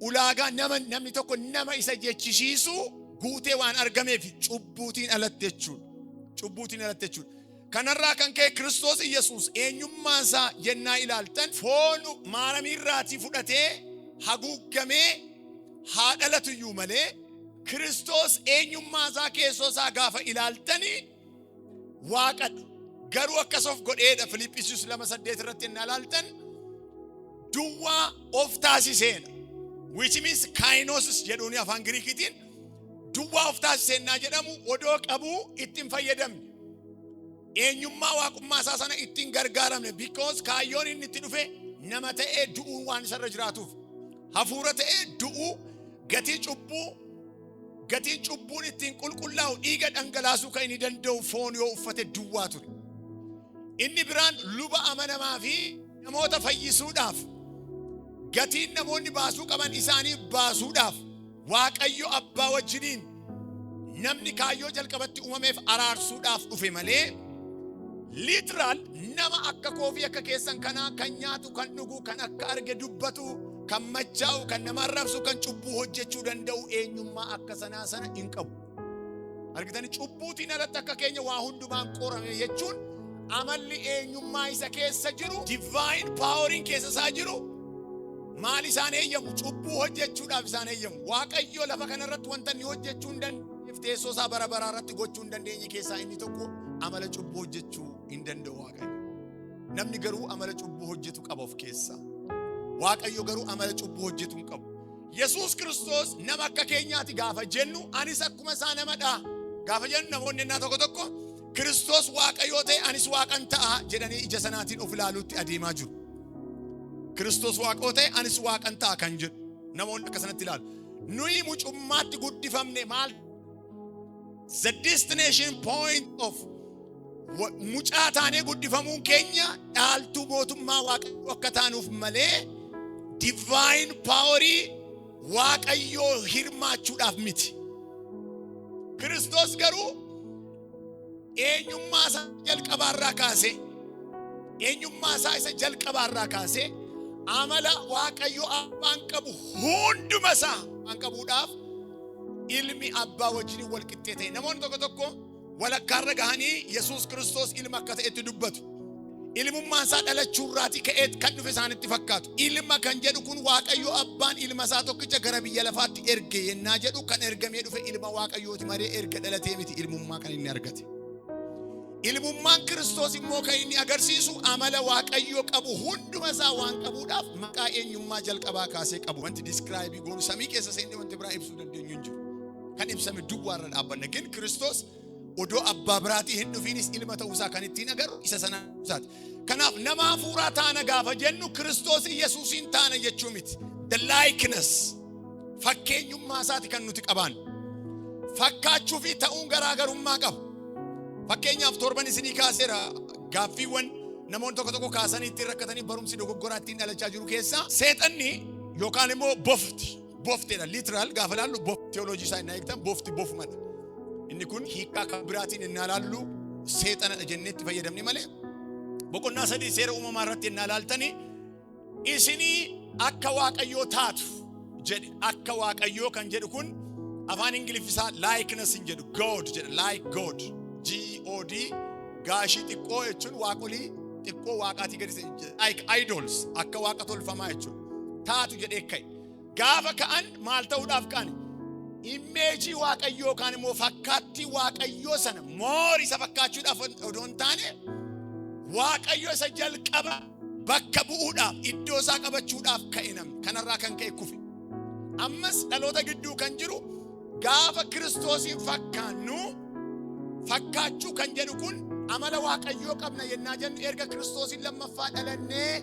Speaker 1: ulaagaa nama namni tokko nama isa jechisiisu guutee waan argameef, cubbuutiin alatti jechuudha. Cubbuutiin alatti jechuudha. Kanarraa kan ka'e Kiristoos Yesuus eenyummaa isaa yennaa ilaaltan, foon Maaramiirraatii fudhatee haguuggamee haa dhalatu iyyuu malee, Kiristoos eenyummaa isaa keessoo isaa gaafa ilaaltanii Waaqadha. Garuu akkas of godheedha. Filiphisius 2:8 irratti yennaa ilaaltan, duwwaa of taasiseedha. Which means kainosis jedhuuni afaan Giriikiitiin. Duwwaa of taasiseennaa jedhamu, odoo qabuu ittiin fayyadamne. Eenyummaa waaqummaa isaa sana ittiin gargaaramne, because kaayyoon inni itti dhufe nama ta'ee du'uun waan isarra jiraatuuf. Hafuura ta'ee du'uu, gatii cubbuu, gatiin cubbuun ittiin qulqullaa'u dhiiga dhangalaasuu kan inni danda'u foon yoo uffate duwwaa ture. Inni biraan luba amanamaa fi namoota fayyisuudhaaf, gatiin namoonni baasuu qaban isaaniif baasuudhaaf, Waaqayyo abbaa wajjiniin Namni kaayyoo jalqabatti uumameef araarsuudhaaf dhufe malee, literal nama akka koofii akka keessan kanaa kan nyaatu, kan dhugu, kan akka arge dubbatu, kan machaa'u, kan nama arrabsu, kan cubbuu hojjechuu danda'u eenyummaa akka sanaa sana hin qabu. Argitanii, cubbuutiin alatti akka keenya waa hundumaan qorame jechuun amalli eenyummaa isa keessa jiru, divine poweriin keessa isaa jiru maal isaan eeyyamu? Cubbuu hojjechuudhaaf isaan eeyyamu. Waaqayyo lafa kanarratti wanta inni hojjechuu hin dandeenyeef, teessoo isaa bara baraa irratti gochuu hin dandeenye keessaa inni tokko amala cubbuu hojjechuu hin danda'u Waaqayyo. Namni garuu amala cubbuu hojjetu qaba of keessaa. Waaqayyo garuu amala cubbuu hojjetu hin qabu. Yesuus Kiristoos nama akka keenyaati gaafa jennu, anis akkuma isaa namadha gaafa jennu, namoonni ennaa tokko tokko Kiristoos Waaqayyoo ta'e, anis Waaqan ta'a jedhanii ija sanaatiin of ilaaluutti adeemaa jiru. Kiristoos Waaqoo ta'e, anis Waaqan ta'a kan jedhu namoonni akka sanatti ilaalu. Nuyi mucummaatti guddifamne maal? The destination point of mucaa taanee guddifamuun keenya dhaaltuu mootummaa Waaqayyoo akka taanuuf malee divine powerii Waaqayyoo hirmaachuudhaaf miti. Kiristoos garuu eenyummaa isaa jalqabaarraa kaasee, eenyummaa isaa isa jalqabaarraa kaasee, amala Waaqayyo abbaan qabu hunduma isaa waan qabuudhaaf ilmi abbaa wajjin wal qixxee ta'e. Namoonni tokko tokko walakkaarra gahanii Yesuus Kiristoos ilma akka ta'etti dubbatu. Ilmummaan isaa dhalachuurraatii ka'ee kan dhufe isaanitti fakkaatu. Ilma kan jedhu kun Waaqayyo abbaan ilma isaa tokkicha gara biyya lafaatti erge yennaa jedhu, kan ergamee dhufe ilma Waaqayyooti malee erga dhalatee miti ilmummaa kan inni argate. Ilmummaan Kiristoos immoo kan inni agarsiisu amala Waaqayyo qabu hunduma isaa waan qabuudhaaf maqaa eenyummaa jalqabaa kaasee qabu. Wanti describe goonu, samii keessa seennee wanti biraa ibsuu dandeenyu hin jiru. Kan ibsame duwwaarra dhaabbanna. Gin Kiristoos odoo abbaa biraatii hin dhufiinis ilma ta'uusaa kan ittiin agarru isa sana isaati. Kanaaf nama hafuuraa taana gaafa jennu Kiristoos Yesuusiin taana jechuu miti. The likeness, fakkeenyummaa isaati kan nuti qabaannu. Fakkaachuu fi ta'uun garaagarummaa qaba. Fakkeenyaaf, torban isinii kaaseera, gaaffiiwwan namoonni tokko tokko kaasanii ittiin rakkatanii barumsi dogoggoraa ittiin dhalachaa jiru keessaa seexanni yookaan immoo bofti, bofteedha. Literal gaafa ilaallu, bofti teoloojii isaa inni eegtan, bofti bofumadha. Inni kun hiikkaa kan biraatiin inni ilaallu seexanadha jennee itti fayyadamne malee, boqonnaa 3 Seera Uumamaa irratti inni ilaaltanii, isinii akka Waaqayyoo taatu jedhe. Akka Waaqayyoo kan jedhu kun afaan Ingiliffisaa likeness hin jedhu, God jedha. Like God, G O D gaashii xiqqoo jechuun waaqolii xiqqoo waaqaatii gadi, like idols, akka waaqa tolfamaa jechuudha. Taatu jedhee ka'e. Gaafa ka'an maal ta'uudhaaf ka'an? Imageii Waaqayyoo yookaan immoo fakkaattii Waaqayyoo sana more isa fakkaachuudhaaf odoo hin taane, Waaqayyo isa jalqaba bakka bu'uudhaaf, iddoo isaa qabachuudhaaf ka'e namni. Kanarraa kan ka'e kufe. Ammas dhaloota gidduu kan jiru, gaafa Kiristoosiin fakkaannu, fakkaachuu kan jedhu kun amala Waaqayyoo qabna yennaa jennu, erga Kiristoosiin lammaffaa dhalannee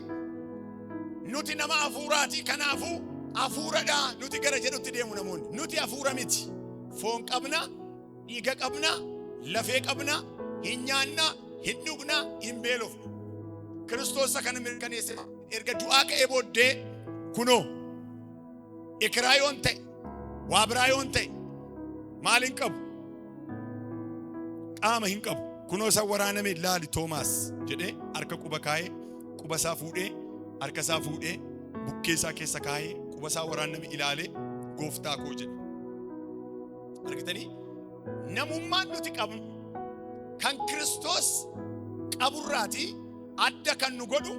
Speaker 1: nuti nama hafuuraati, kanaafuu hafuuradha nuti gara jedhutti deemu namoonni. Nuti hafuura miti. Foon qabna, dhiiga qabna, lafee qabna, hin nyaanna, hin dhugna, hin beelofna. Kiristoos isa kana mirkaneesse. Erga du'aa ka'ee booddee kunoo ekeraa yoon ta'e, waa biraa yoon ta'e, maal hin qabu? Qaama hin qabu. Kunoo isa waraaname ilaali Toomaas jedhee harka quba kaa'ee, quba isaa fuudhee, harka isaa fuudhee bukkee isaa keessa kaa'ee, quba isaa waraaname ilaalee, "Gooftaa koo" jedhe. Argitanii, namummaan nuti qabnu kan Kiristoos qaburraatii adda kan nu godhu,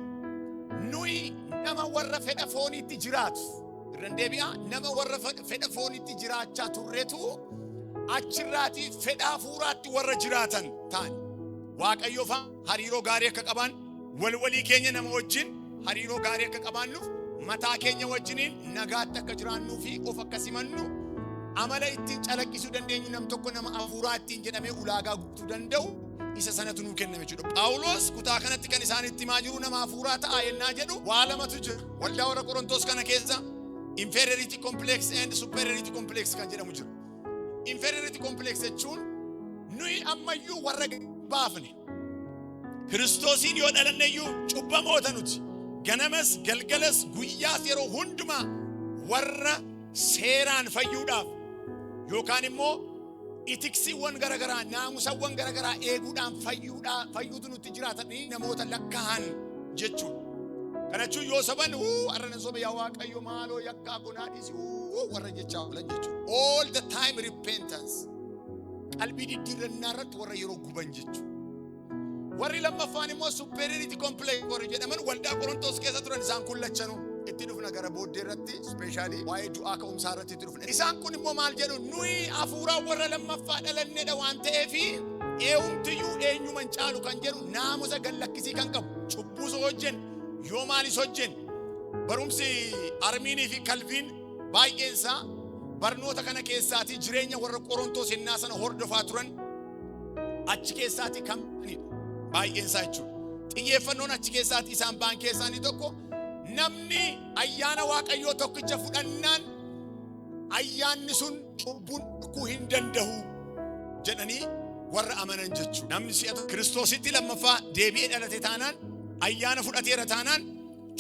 Speaker 1: nuyi nama warra fedha fooniitti jiraatu. Irran deebi'aa, nama warra fedha fooniitti jiraachaa turretu achirraatii fedha hafuuraatti warra jiraatan ta'an. Waaqayyo faana hariiroo gaarii akka qabaan, wal walii keenya nama wajjin hariiroo gaarii akka qabaannuuf, mataa keenya wajjiniin nagaatti akka jiraannuu fi of akka simannu, amala ittiin calaqqisuu dandeenyu, nam tokko nama hafuuraa ittiin jedhamee ulaagaa guutuu danda'u isa sanatu nuu kenname jechuudha. Phaawulos kutaa kanatti kan isaan itti himaa jiru, nama hafuuraa ta'a yennaa jedhu, waa lamatu jira. Waldaa warra Qorontos kana keessa inferiority complex and superiority complex kan jedhamu jira. Inferiority complex jechuun nuyi ammayyuu warra baafne, Kiristoosiin yoo dhalanne iyyuu cubbamoota nuti. Ganamas galgalas guyyaas yeroo hundumaa warra seeraan fayyuudhaaf yookaan immoo Ethicsiiwwan garaagaraa, naamusawwan garaagaraa eeguudhaan fayyuudhaa fayyuutu nutti jiraatanii namoota lakkaa'an jechuudha. Kana jechuun yoo soban, "Har'a nan sobe, yaa Waaqayyo maaloo yakkaa gonaa dhiisi," warra jechaa oolan jechuudha. All the time repentance. Qalbii diddiirrannaa irratti warra yeroo guban jechuudha. Warri lammaffaan immoo superiority complex warri jedhaman waldaa Qorontos keessa turan. Isaan kun lachanuu itti dhufna gara booddee irratti, especially waa'ee du'aa ka'umsaa irratti itti dhufna. Isaan kun immoo maal jedhu? Nuyi hafuuraan warra lammaffaa dhalannedha waan ta'eefi eenyumtiyyuu eenyuman caalu kan jedhu, naamusa gallakkisii kan qabu, cubbuu soo hojjenne yoo maalis hojjenne. Barumsi Armiinii fi Kalviin baay'een isaa barnoota kana keessaatii jireenya warra Qorontos ennaa sana hordofaa turan achi keessaatii kan ba'anidha. Baay'een isaa jechuudha. Xiyyeeffannoon achi keessaatii isaan ba'an keessaa inni tokko, namni ayyaana Waaqayyoo tokkicha fudhannaan ayyaanni sun cubbuun dhukuu hin danda'u jedhanii warra amanan jechuudha. Namni si'a Kiristoositti lammaffaa deebi'ee dhalate taanaan, ayyaana fudhateera taanaan,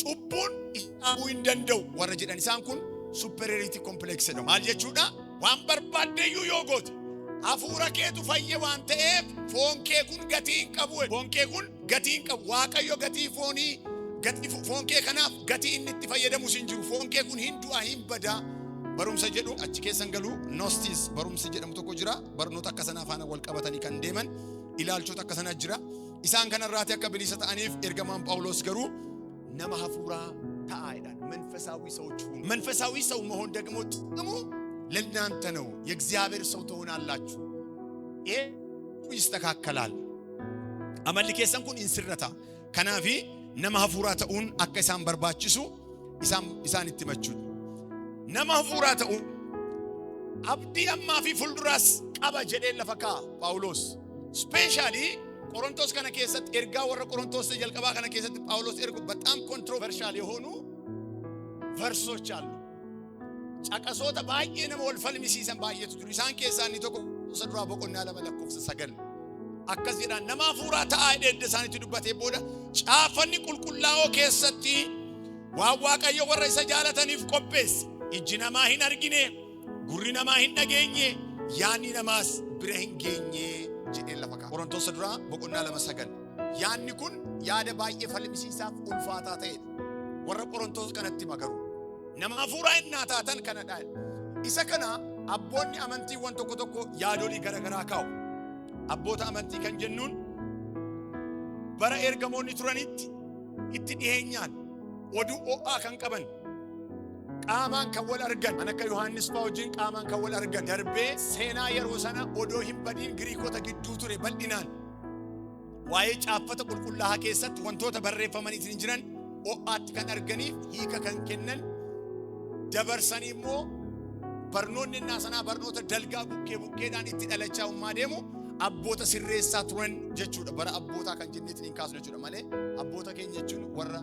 Speaker 1: cubbuun dhaabuu hin danda'u warra jedhan, isaan kun superiority complex jedhamu. Maal jechuudha? Waan barbaaddeeyyuu yoo goote hafuura keetu fayye waan ta'eef foon kee kun gatii hin qabu. Foon kee kun gatii hin qabu. Waaqayyo gatii foonii, gatii foon kee kanaaf gatii inni itti fayyadamus hin jiru. Foon kee kun hin du'a, hin badaa. Barumsa jedhu achi keessan galuu, Gnostics barumsi jedhamu tokko jira. Barnoota akka sanaa faana wal qabatanii kan deeman ilaalchota akka sanaa jira. Isaan kanarraati akka bilisa ta'aniif ergamaan Phaawulos garuu nama hafuuraa ta'aa jedhaan. መንፈሳዊ ሰዎች ሁኑ። መንፈሳዊ ሰው መሆን ደግሞ ጥቅሙ ለእናንተ ነው። የእግዚአብሔር ሰው ትሆናላችሁ። ይሄ ይስተካከላል። Amalli keessan kun in sirrata. Kanaafi nama hafuuraa ta'uun akka isaan barbaachisu isaan itti himachuudha. Nama hafuuraa ta'uun abdii ammaa fi fuulduraas qaba jedhee lafa kaa'a Phaawulos. Especially Qorontos kana keessatti, ergaa warra Qorontos jalqabaa kana keessatti Phaawulos ergu በጣም controversial የሆኑ verse ኦች አሉ። Caqasoota baay'ee nama wal falmisiisan baay'eetu jiru. Isaan keessaa inni tokko isa duraa boqonnaa 2 lakkoofsa 9. Akkas jedhaan: nama hafuuraa ta'aa jedhee edda isaanitti dubbatee booda, caaffanni qulqullaa'oo keessatti waan Waaqayyo warra isa jaalataniif qopheesse ijji namaa hin argine, gurri namaa hin dhageenye, yaanni namaas bira hin geenye jedhee lafa kaa'a. Qorontoos duraa boqonnaa 2:9. Yaanni kun yaada baay'ee falmisiisaaf ulfaataa ta'edha. Warra Qorontoos kanatti hima garuu. Nama hafuuraa innaa taatan kanadha. Isa kana abboonni amantiiwwan tokko tokko yaadolii garaagaraa kaa'u. Abboota amantii kan jennuun bara ergamoonni turanitti itti dhiheenyaan oduu ho'aa kan qaban, qaamaan kan wal argan, kan akka Yohaannis fa'aa wajjin qaamaan kan wal argan, darbee seenaa yeroo sana odoo hin badiin Giriikota gidduu ture bal'inaan waa'ee caaffata qulqullaa'aa keessatti wantoota barreeffamanii jiran ho'aatti kan arganiif hiika kan kennan, dabarsanii immoo barnoonni innaa sanaa barnoota dalgaa bukkee bukkeedhaan itti dhalachaa ummaa deemu abboota sirreessaa turan jechuudha. Bara abbootaa kan jenneetiin hin kaasnu jechuudha malee abboota keenya jechuun warra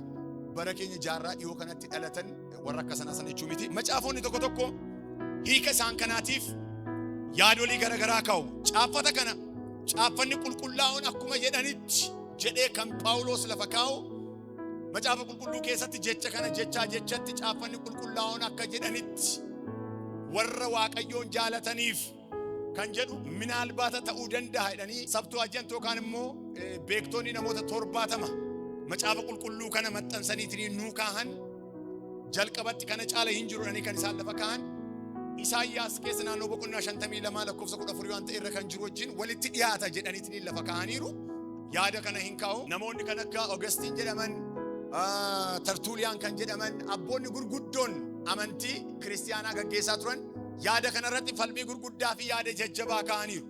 Speaker 1: bara keenya jaarraa dhiyoo kanatti dhalatan warra akka sanaa sana jechuu miti. Macaafonni tokko tokko hiika isaan kanaatiif yaadolii garaagaraa kaa'u. Caaffata kana caaffanni qulqullaa'oon akkuma jedhanitti jedhee kan Phaawulos lafa kaa'u, macaafa qulqulluu keessatti jecha kana jechaa jechatti caaffanni qulqullaa'oon akka jedhanitti warra Waaqayyoon jaalataniif kan jedhu minaalbaata ta'uu danda'a jedhanii Septuagint yookaan immoo beektonni namoota 70 macaafa qulqulluu kana maxxansaniitiin nuu kaahan, jalqabatti kana caala hin jiru jedhanii kan isaan lafa kaahan, Isaayyaas keessa naannoo boqonnaa 52 lakkoofsa 14 waan ta'e irra kan jiru wajjin walitti dhiyaata jedhaniitiin lafa kaahaniiru. Yaada kana hin kaa'u. Namoonni kan akka Augustine jedhaman, Tertullian kan jedhaman, abboonni gurguddoon amantii kiristiyaanaa gaggeessaa turan yaada kanarratti falmii gurguddaa fi yaada jajjabaa kaa'aniiru.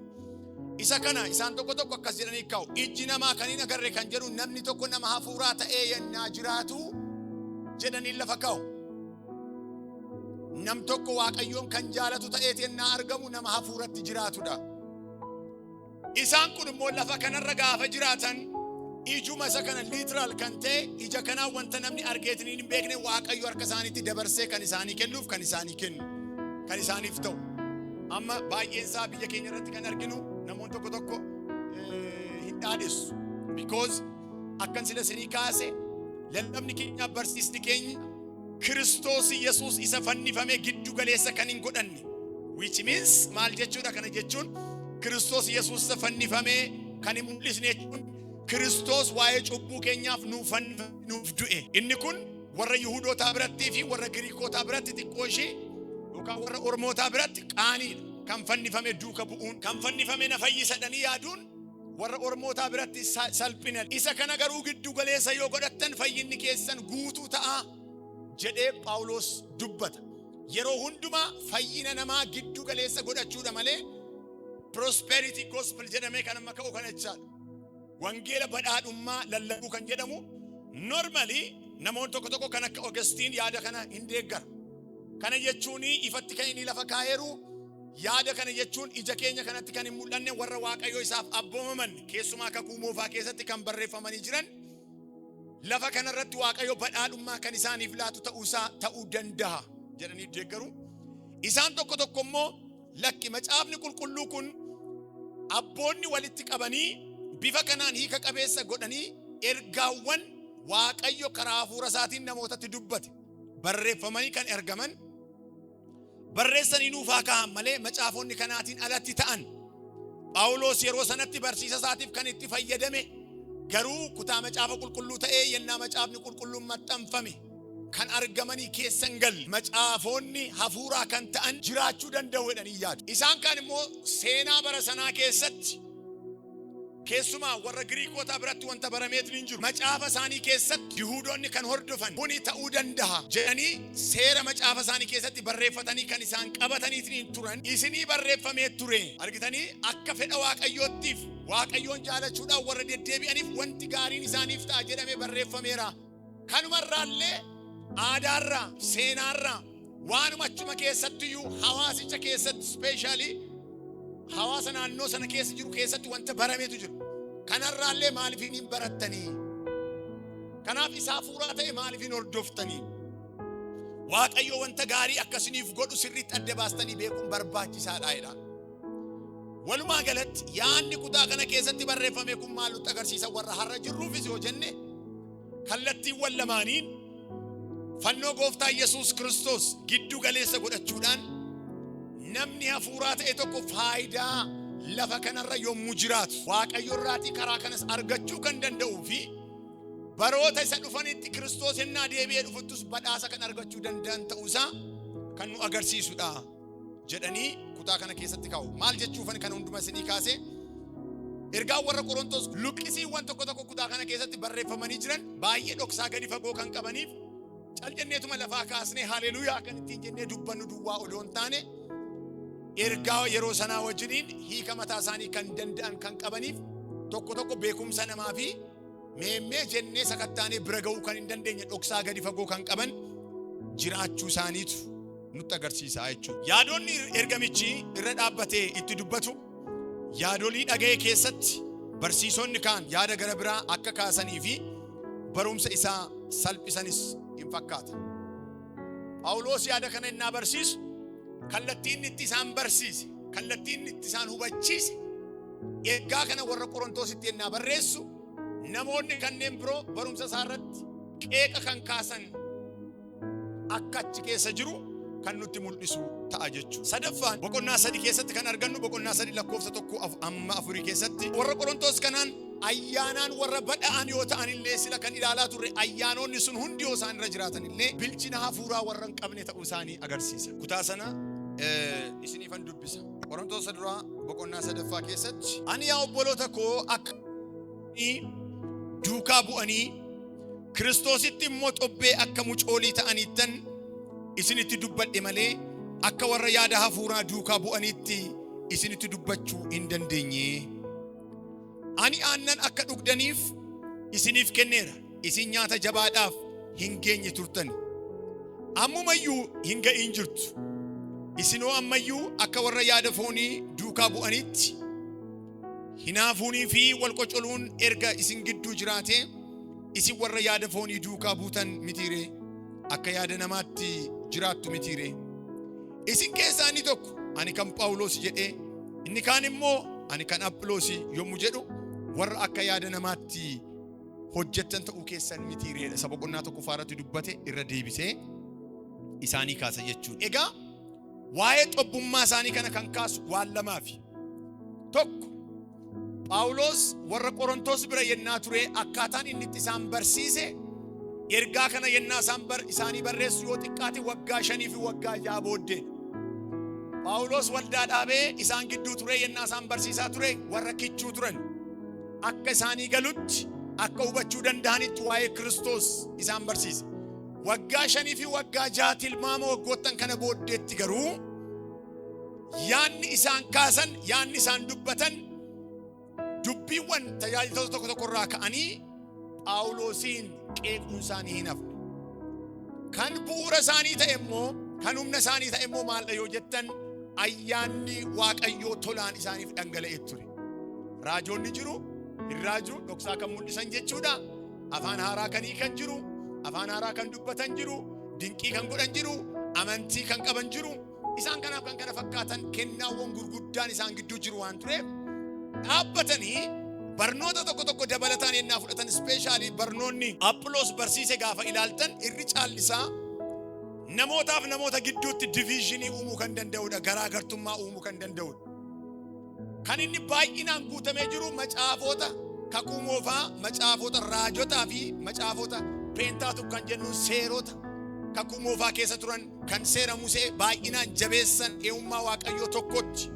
Speaker 1: Isa kana isaan tokko tokko akkas jedhanii kaa'u. Ijji namaa kan hin agarre kan jedhu namni tokko nama hafuuraa ta'ee yennaa jiraatu jedhanii lafa kaa'u. Nam tokko Waaqayyoon kan jaalatu ta'eeti yennaa argamu nama hafuuratti jiraatudha. Isaan kun immoo lafa kanarra gaafa jiraatan ijuma isa kana literal kan ta'e, ija kanaa wanta namni argeetiin hin beekne Waaqayyo harka isaaniitti dabarsee kan isaanii kennuuf, kan isaanii kennu, kan isaaniif ta'u. Amma baay'een isaa biyya keenya irratti kan arginu namoonni tokko tokko hin dhaadessu. Because akkan sila isinii kaase, lallabni keenya, barsiisni keenya Kiristoos Yesuus isa fannifame giddu galeessa kan hin godhanne. Which means maal jechuudha kana jechuun? Kiristoos Yesuus isa fannifamee kan hin mul'isne jechuun Kiristoos waa'ee cubbuu keenyaaf nuuf fannifame, nuuf du'e. Inni kun warra Yihuudootaa birattii fi warra Giriikootaa biratti xiqqoo ishee yookaan warra Ormootaa biratti qaaniidha. Kan fannifame duuka bu'uun, kan fannifame na fayyisa jedhanii yaaduun warra Ormootaa biratti salphina. Isa kana garuu giddu galeessa yoo godhattan fayyinni keessan guutuu ta'a jedhee Phaawulos dubbata. Yeroo hundumaa fayyina namaa giddu galeessa godhachuudha malee prosperity gospel jedhamee kan amma ka'u kana jechaadha. Wangeela badhaadhummaa lallabuu kan jedhamu normally namoonni tokko tokko kan akka Augustine yaada kana hin deeggara. Kana jechuun ifatti kan inni lafa kaa'eeru, yaada kana jechuun ija keenya kanatti kan hin mul'anne warra Waaqayyo isaaf abboomaman, keessumaa Kakuu Moofaa keessatti kan barreeffamanii jiran, lafa kanarratti Waaqayyo badhaadhummaa kan isaaniif laatu ta'uusaa ta'uu danda'a jedhanii deeggaru. Isaan tokko tokko immoo lakki, Macaafni Qulqulluu kun abboonni walitti qabanii bifa kanaan hiika qabeessa godhanii ergaawwan Waaqayyo karaa hafuura isaatiin namootatti dubbate barreeffamanii kan ergaman barreessanii nuuf haa kaa'an malee macaafonni kanaatiin alatti ta'an Phaawulos yeroo sanatti barsiisa isaatiif kan itti fayyadame garuu kutaa Macaafa Qulqulluu ta'ee yennaa Macaafni Qulqulluun maxxanfame kan argamanii keessa hin galle macaafonni hafuuraa kan ta'an jiraachuu danda'u jedhanii yaadu. Isaan kaan immoo seenaa bara sanaa keessatti keessumaa warra Giriikootaa biratti wanta barameetu hin jiru. Macaafa isaanii keessatti Yihuudoonni kan hordofan kuni ta'uu danda'a jedhanii seera macaafa isaanii keessatti barreeffatanii kan isaan qabataniitiin turan isinii barreeffamee ture. Argitanii, akka fedha Waaqayyoottiif Waaqayyoon jaalachuudhaan warra deddeebi'aniif wanti gaariin isaaniif ta'a jedhamee barreeffameera. Kanumarraallee aadaarraa, seenaarraa, waanuma achuma keessattiyyuu hawaasicha keessatti, specially hawaasa naannoo sana keessa jiru keessatti wanta barameetu jira. Kanarraallee maaliif hin barattanii? Kanaaf isaa hafuuraa ta'e maaliif hin hordoftanii? Waaqayyo wanta gaarii akkasiniif godhu sirriitti adda baastanii beekuun barbaachisaadha jedha. Walumaa galatti yaadni kutaa kana keessatti barreeffame kun maal nutti agarsiisa warra har'a jirruufis yoo jenne, kallattiiwwan lamaaniin fannoo Gooftaa Yesuus Kiristoos giddu galeessa godhachuudhaan namni hafuuraa ta'e tokko faayidaa lafa kanarra yommuu jiraatu Waaqayyo irraatii karaa kanas argachuu kan danda'uu fi baroota isa dhufanitti Kiristoos ennaa deebi'ee dhufuttus badhaasa kan argachuu danda'an ta'uusaa kan nu agarsiisudha jedhanii kutaa kana keessatti kaa'u. Maal jechuufan kana hunduma isinii kaase? Ergaan warra Qorontos luqqisiiwwan tokko tokko kutaa kana keessatti barreeffamanii jiran baay'ee dhoksaa gadi fagoo kan qabaniif cal jenneetuma lafaa kaasnee haleluuyaa kan ittiin jennee dubbannu duwwaa odoo hin taane, ergaa yeroo sanaa wajjiniin hiika mataa isaanii kan danda'an kan qabaniif, tokko tokko beekumsa namaa fi meemmee jennee sakattaanee bira ga'uu kan hin dandeenye dhoksaa gadi fagoo kan qaban jiraachuu isaaniitu nutti agarsiisa jechuudha. Yaadonni ergamichi irra dhaabbatee itti dubbatu yaadolii dhaga'e keessatti barsiisonni kaan yaada gara biraa akka kaasanii fi barumsa isaa salphisanis hin fakkaata. Phaawulos yaada kana innaa barsiisu kallattii inni itti isaan barsiise, kallattii inni itti isaan hubachiise, ergaa kana warra Qorontositti ennaa barreessu namoonni kanneen biroo barumsa isaa irratti qeeqa kan kaasan akka achi keessa jiru kan nutti mul'isu ta'a jechuudha. Sadaffaan boqonnaa 3 keessatti kan argannu, boqonnaa 3 lakkoofsa 1 amma 4 keessatti, warra Qorontos kanaan ayyaanaan warra badha'an yoo ta'an illee, sila kan ilaalaa turre ayyaanonni sun hundi yoo isaan irra jiraatan illee, bilchina hafuuraa warra hin qabne ta'uu isaanii agarsiisa. Kutaa sana isiniifan dubbisa. Qorontosa duraa boqonnaa sadaffaa keessatti, "Ani yaa obboloota koo, akka duukaa bu'anii Kiristoositti immoo xobbee akka mucoolii ta'aniittan isinitti dubbadhe malee akka warra yaada hafuuraa duukaa bu'aniitti isinitti dubbachuu hin dandeenye. Ani aannan akka dhugdaniif isiniif kenneera. Isin nyaata jabaadhaaf hin geenye turtan. Ammumayyuu hin ga'iin jirtu. Isinoo ammayyuu akka warra yaada foonii duukaa bu'aniitti hinaafuunii fi wal qocoluun erga isin gidduu jiraatee, isin warra yaada foonii duukaa buutan mitiiree? Akka yaada namaatti jiraattu mitiiree? Isin keessaa inni tokko ani kan Phaawulos jedhee, inni kaan immoo ani kan Aphiloosi yommuu jedhu, warra akka yaada namaatti hojjettan ta'uu keessan mitiireedha." Isa boqonnaa tokkoffaa irratti dubbate irra deebisee isaanii kaasa jechuudha. Egaa waa'ee xobbummaa isaanii kana kan kaasu waan lamaafi. Tokko, Phaawulos warra Qorontos bira yennaa ture akkaataan inni itti isaan barsiise, ergaa kana yennaa isaan isaanii barreessu yoo xiqqaate waggaa 5 fi waggaa 6 booddee. Phaawulos waldaa dhaabee isaan gidduu ture, yennaa isaan barsiisaa ture warra kichuu turan. Akka isaanii galutti, akka hubachuu danda'anitti waa'ee Kiristoos isaan barsiise. Waggaa 5 fi waggaa 6 tilmaama waggoottan kana booddeetti garuu yaanni isaan kaasan, yaanni isaan dubbatan, dubbiiwwan tajaajiltoota tokko tokko irraa ka'anii Phaawulosiin qeequun isaanii hin hafne. Kan bu'uura isaanii ta'e immoo, kan humna isaanii ta'e immoo maaldha yoo jettan, ayyaanni Waaqayyoo tolaan isaaniif dhangala'ee ture. Raajoonni jiru, hin raaju, dhoksaa kan mul'isan jechuudha. Afaan haaraa kan hiikan jiru, afaan haaraa kan dubbatan jiru, dinqii kan godhan jiru, amantii kan qaban jiru. Isaan kanaaf kan kana fakkaatan kennaawwan gurguddaan isaan gidduu jiru waan tureef, dhaabbatanii barnoota tokko tokko dabalataan yennaa fudhatan, especially barnoonni Aphiloos barsiise gaafa ilaaltan, irri caallisaa namootaaf namoota gidduutti division uumuu kan danda'udha, garaagartummaa uumuu kan danda'udha. Kan inni baay'inaan guutamee jiru macaafota Kakuu Moofaa, macaafota raajotaa fi macaafota Pentateuch kan jennu, seerota Kakuu Moofaa keessa turan kan seera Musee baay'inaan jabeessan, eenyummaa Waaqayyoo tokkotti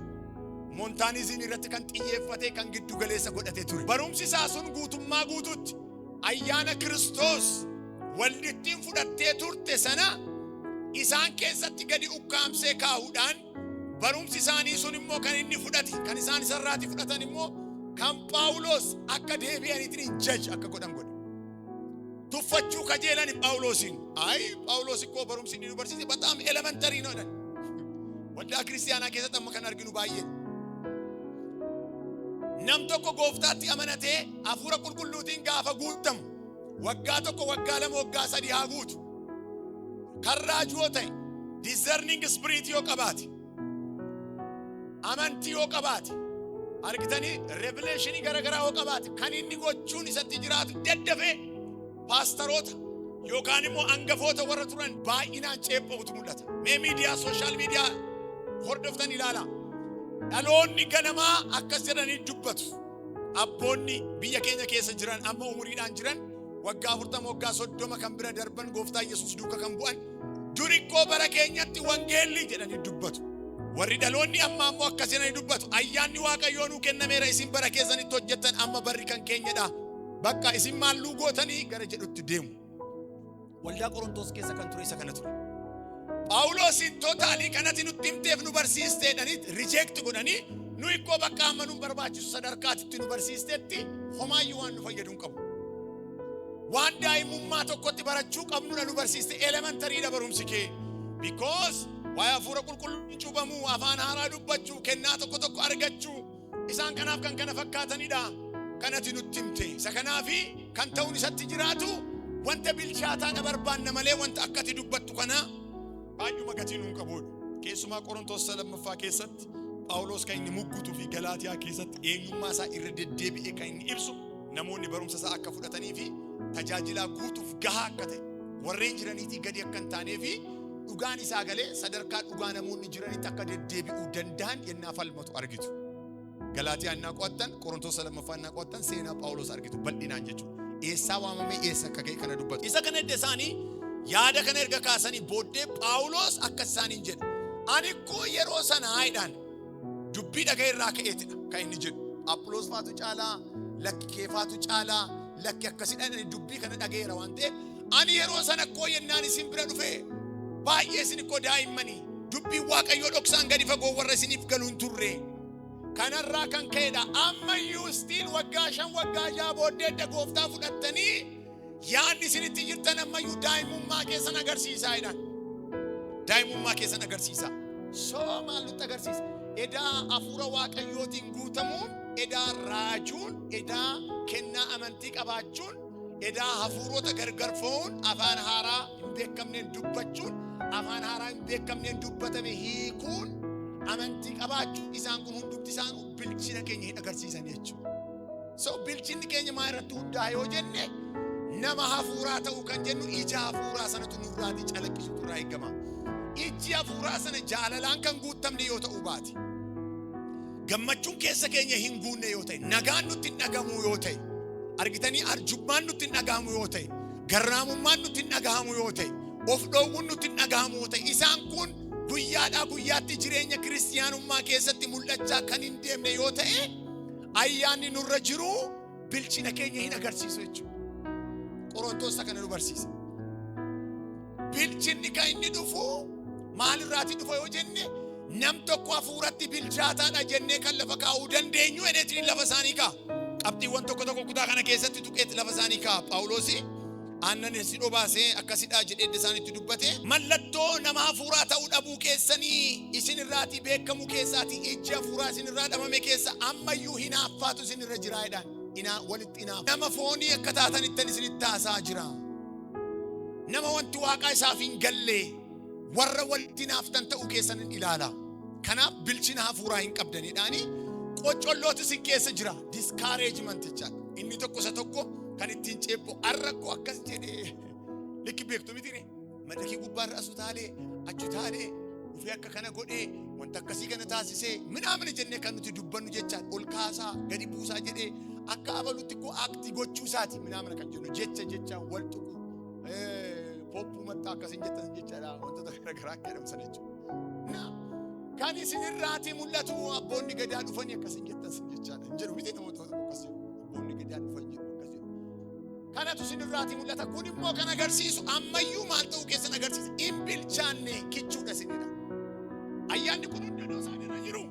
Speaker 1: monotheism irratti kan xiyyeeffate, kan giddu galeessa godhate ture. Barumsi isaa sun guutummaa guututti ayyaana Kiristoos waldittiin fudhattee turte sana isaan keessatti gadi ukkaamsee kaa'uudhaan, barumsi isaanii sun immoo kan inni fudhate, kan isaan isarraati fudhatan immoo kan Phaawulos akka deebi'aniitiin judge akka godhan godhe. Tuffachuu kajeelan Phaawulosiin. Ayi, Phaawulos ikkoo barumsi inni nu barsiise በጣም elementary ነው jedhan. Waldaa kiristaanaa keessatti amma kan arginu baay'ee. Nam tokko Gooftaatti amanatee hafuura qulqulluutiin gaafa guutamu, waggaa 1, waggaa 2, waggaa 3 haa guutu. Kan raajuu yoo ta'e, discerning spirit yoo qabaate, amantii yoo qabaate, argitanii, revelation garaagaraa yoo qabaate, kan inni gochuun isatti jiraatu daddafee paastaroota yookaan immoo hangafoota warra turan baay'inaan ceepha'utu mul'ata. Mee miidiyaa, social media hordoftan ilaalaa. Dhaloonni ganamaa akkas jedhanii dubbatu. Abboonni biyya keenya keessa jiran, amma umuriidhaan jiran, waggaa 40, waggaa 30 kan bira darban, Gooftaa Yesuus duuka kan bu'an, durikkoo bara keenyatti wangeelli jedhanii dubbatu. Warri dhaloonni ammaa immoo akkas jedhanii dubbatu. Ayyaanni Waaqayyoo nuu kennameera, isin bara keessanitti hojjettan, amma barri kan keenyadha. Bakka isin maalluu gootanii gara jedhutti deemu. Waldaa Qorontoos keessa kan ture isa kana ture. Phaawulosiin totally kanatti nutti himteef nu barsiisteedhanii reject godhanii, nu ikkoo bakka amma nu barbaachisu sadarkaatitti nu barsiisteetti homaayyuu waan nu fayyadu hin qabu. Waan daa'imummaa tokkotti barachuu qabnudha nu barsiiste, elementary dha barumsi kee. Because waa'ee hafuura qulqulluun cuuphamuu, afaan haaraa dubbachuu, kennaa tokko tokko argachuu, isaan kanaaf kan kana fakkaatanidha. Kanati nutti himte. Isa kanaafi kan ta'uun isatti jiraatu wanta bilchaataadha barbaanna malee wanta akkati dubbattu kana baay'uma gatii nuun qabudha. Keessumaa Qorontoos lammaffaa keessatti Phaawulos kan inni muggutuu fi Galaatiyaa keessatti eenyummaa isaa irra deddeebi'ee kan inni ibsu, namoonni barumsa isaa akka fudhatanii fi tajaajilaa guutuuf gahaa akka ta'e, warreen jiraniitii gadi akka hin taanee fi dhugaan isaa galee sadarkaa dhugaa namoonni jiranitti akka deddeebi'uu danda'an yennaa falmatu argitu. Galaatiyaa innaa qo'attan, Qorontoos lammaffaa innaa qo'attan, seenaa Phaawulos argitu bal'inaan jechuudha. Eessaa waamamee eessa akka ga'e kana dubbatu. Isa kana edda isaanii yaada kana erga kaasanii booddee Phaawulos akkas isaaniin jedha. Ani koo yeroo sanaa jedhaan dubbii dhaga'e irraa ka'eetidha kan inni jedhu. Aphiloos faatu caalaa, lakki Keefaatu caalaa, lakki akkasidha, ani dubbii kana dhaga'eera waan ta'eef, ani yeroo sana koo yennaan isin bira dhufe baay'ee isin koo daa'immanii, dubbiin Waaqayyoo dhoksaan gadi fagoo warra isiniif galu hin turre. Kanarraa kan ka'edha. Ammayyuu still waggaa 5, waggaa 6 booddee edda Gooftaa fudhattanii yaadni isinitti jirtan ammayyuu daa'imummaa keessan agarsiisaa jedhan. Daa'imummaa keessan agarsiisaa. So maal nutti agarsiisa? Edaa hafuura Waaqayyootiin guutamuun, edaa raajuun, edaa kennaa amantii qabaachuun, edaa hafuurota gargar fo'uun, afaan haaraa hin beekamneen dubbachuun, afaan haaraa hin beekamneen dubbatame hiikuun, amantii qabaachuun, isaan kun hundumti isaan bilchina keenya hin agarsiisan jechuudha. So bilchinni keenya maa irratti hundaa'a yoo jenne, nama hafuuraa ta'uu kan jennu ija hafuuraa sanatu nurraatii calaqqisuutu irraa eegama. Ijji hafuuraa sana jaalalaan kan guutamne yoo ta'uu baate, Gammachuun keessa keenya hin guunne yoo ta'e, nagaan nutti hin dhagahamu yoo ta'e, argitanii arjummaan nutti hin dhagahamu yoo ta'e, garraamummaan nutti hin dhagahamu yoo ta'e, of dhoowwuun nutti hin dhagahamu yoo ta'e, isaan kun guyyaadhaa guyyaatti jireenya kiristiyaanummaa keessatti mul'achaa kan hin deemne yoo ta'e, ayyaanni nurra jiru bilchina keenya hin agarsiisu jechuudha. Qorontoos kana nu barsiisa. Bilchinni kan inni dhufu maalirraatii dhufa yoo jenne, nam tokko hafuuratti bilchaataadha jennee kan lafa kaa'uu dandeenyu jedheetiin lafa isaanii kaa'a. Qabxiiwwan tokko tokko kutaa kana keessatti tuqeetti lafa isaanii kaa'a. Phaawulosi aannan si dhobaasee akkasidhaa jedhee edda isaanitti dubbate. Mallattoo nama hafuuraa ta'uu dhabuu keessanii isin irraatii beekamu keessaatii ijji hafuuraa isin irraa dhabame keessa ammayyuu hinaaffaatu isin irra jira jedhaan. Inaa walitti inaaf. Nama foonii akka taatanittan isinitti haasaa jira. Nama wanti waaqaa isaaf hin galle warra walitti hinaaftan ta'uu keessan hin ilaala. Kanaaf bilchina hafuuraa hin qabdanidhaani qoccollootu isin keessa jira. Discouragement jechaadha. Inni tokko isa tokko kan ittiin ceephu arra koo akkas jedhee likki beektu miti ree. Madrakii gubbaarra asu taalee achi taalee dhufee akka kana godhee wanta akkasii kana taasisee minaamini jennee kan nuti dubbannu jechaan ol kaasaa gadi buusaa jedhee akka abalutti koo act gochuu isaati minaamina kan jennu jecha jechaan wal tuqu poppuu maxxaa akkasiin jettan jechaadha, wantoota garaagaraa akka jedhamsan jechuudha. Kan isin irraatii mul'atu abboonni gadaa dhufanii akkasiin jettan sin jechaadha. Hin jedhu miti, namoota tokko akkas jedhu. Abboonni gadaa dhufan jedhu, akkas jedhu. Kanatu isin irraatii mul'ata. Kun immoo kan agarsiisu ammayyuu maal ta'uu keessan agarsiisa. Hin bilchaanne, kichuudha isinidha. Ayyaanni kun hundinuu isaan irra jiru.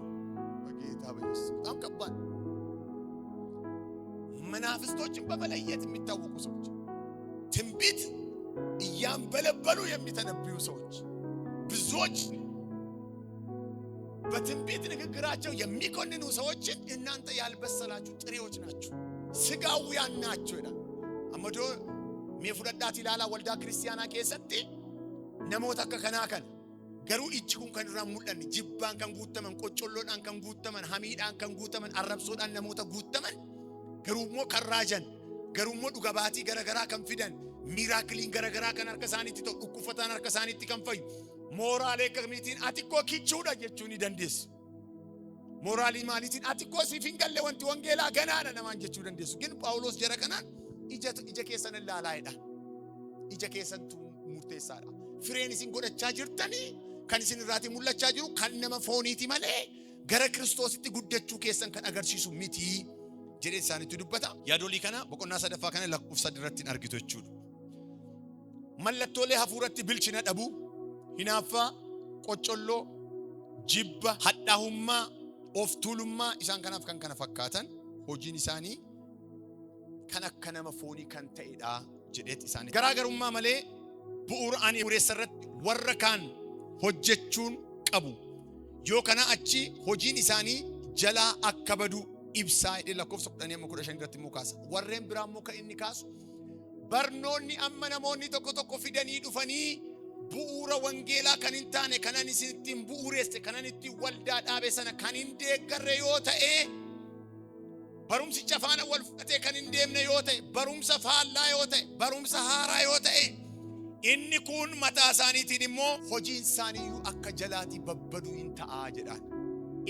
Speaker 1: በጌታ በኢየሱስ በጣም ከባድ። መናፍስቶችን በመለየት የሚታወቁ ሰዎች፣ ትንቢት እያንበለበሉ የሚተነብዩ ሰዎች፣ ብዙዎች በትንቢት ንግግራቸው የሚኮንኑ ሰዎችን እናንተ ያልበሰላችሁ ጥሬዎች ናችሁ፣ ስጋውያን ናችሁ ይላል። Ammadoo mee fudhadhaati ilaalaa, waldaa kiristiyaanaa keessatti namoota akka kanaa kana garuu ijji kun kan irraa mul'anne, jibbaan kan guutaman, qoccolloodhaan kan guutaman, hamiidhaan kan guutaman, arrabsoodhaan namoota guutaman, garuu immoo kan raajan, garuu immoo dhuga baatii garaagaraa kan fidan, miracleiin garaagaraa kan harka isaaniitti ta'u, dhukkufataan harka isaaniitti kan fayyu, mooraalee akkamiitiin ati koo kichuudha jechuu ni dandeessu. Mooraalii maaliitiin ati koo siif hin galle, wanti wangeelaa ganaadha namaan jechuu dandeessu. ግን Phaawulos jara kanaan ija ija keessan ilaalaa'edha. Ija keessantu murteessaadha. Fireen isin godhachaa jirtanii kan isin irraatii mul'achaa jiru kan nama fooniiti malee gara Kiristoositti guddachuu keessan kan agarsiisu miti jedhee isaanitti dubbata. Yaadolii kana boqonnaa sadaffaa kana lakkoofsa irratti hin argitu jechuudha. Mallattoolee hafuuratti bilchina dhabuu, hinaaffaa, qoccolloo, jibba, hadhaa'ummaa, of tuulummaa, isaan kanaaf kan kana fakkaatan hojiin isaanii kan akka nama foonii kan ta'edha jedheet isaanii. Garaagarummaa malee bu'uura ani bu'uureessa irratti warra kaan hojjechuun qabu. Yoo kana achi hojiin isaanii jalaa akka badu ibsaa jedhee lakkoofsa 10 amma 15 irratti immoo kaasa. Warreen biraa immoo kan inni kaasu barnoonni amma namoonni tokko tokko fidanii dhufanii bu'uura wangeelaa kan hin taane, kanan isin ittiin bu'uureesse, kanan ittiin waldaa dhaabe sana kan hin deeggarre yoo ta'e, barumsicha faana wal fudhatee kan hin deemne yoo ta'e, barumsa faallaa yoo ta'e, barumsa haaraa yoo ta'e, inni kun mataa isaaniitiin immoo hojiin isaaniiyyuu akka jalaatii babbaduu hin ta'aa jedhaan.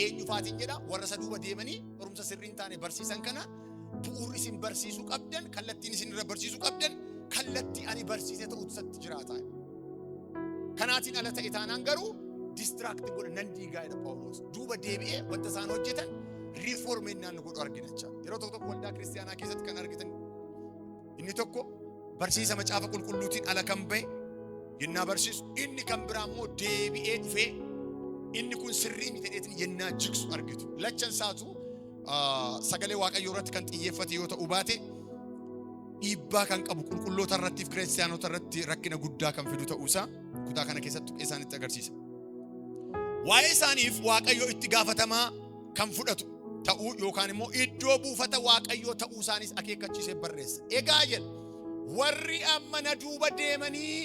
Speaker 1: Eenyu faatiin jedha? Warra isa duuba deemanii barumsa sirrii hin taane barsiisan kana, bu'uurri isin barsiisuu qabdan, kallattiin isin irra barsiisuu qabdan kallattii ani barsiise ta'utu isatti jiraata. Kanaatiin ala ta'e taanaan garuu distract godha, nan diigaa jedha Phaawulos. Duuba deebi'ee wanta isaan hojjetan reform innaan godhu argina jecha. Yeroo tokko tokko waldaa kiristiyaanaa keessatti kan argitan inni tokko barsiisa macaafa qulqulluutiin ala kan bahe yennaa barsiisu, inni kan biraa immoo deebi'ee dhufee inni kun sirrii miti jedheetiin yennaa jigsu argitu. Lachan isaatu sagalee Waaqayyoo irratti kan xiyyeeffate yoo ta'u baate, dhiibbaa kan qabu, qulqulloota irratti fi kiristiyaanota irratti rakkina guddaa kan fidu ta'uusaa kutaa kana keessatti tuqee isaanitti agarsiisa. Waa'ee isaaniif Waaqayyo itti gaafatamaa kan fudhatu ta'uu yookaan immoo iddoo buufata Waaqayyoo ta'uu isaanis akeekkachiisee barreessa. Egaa jedha, warri amma na duuba deemanii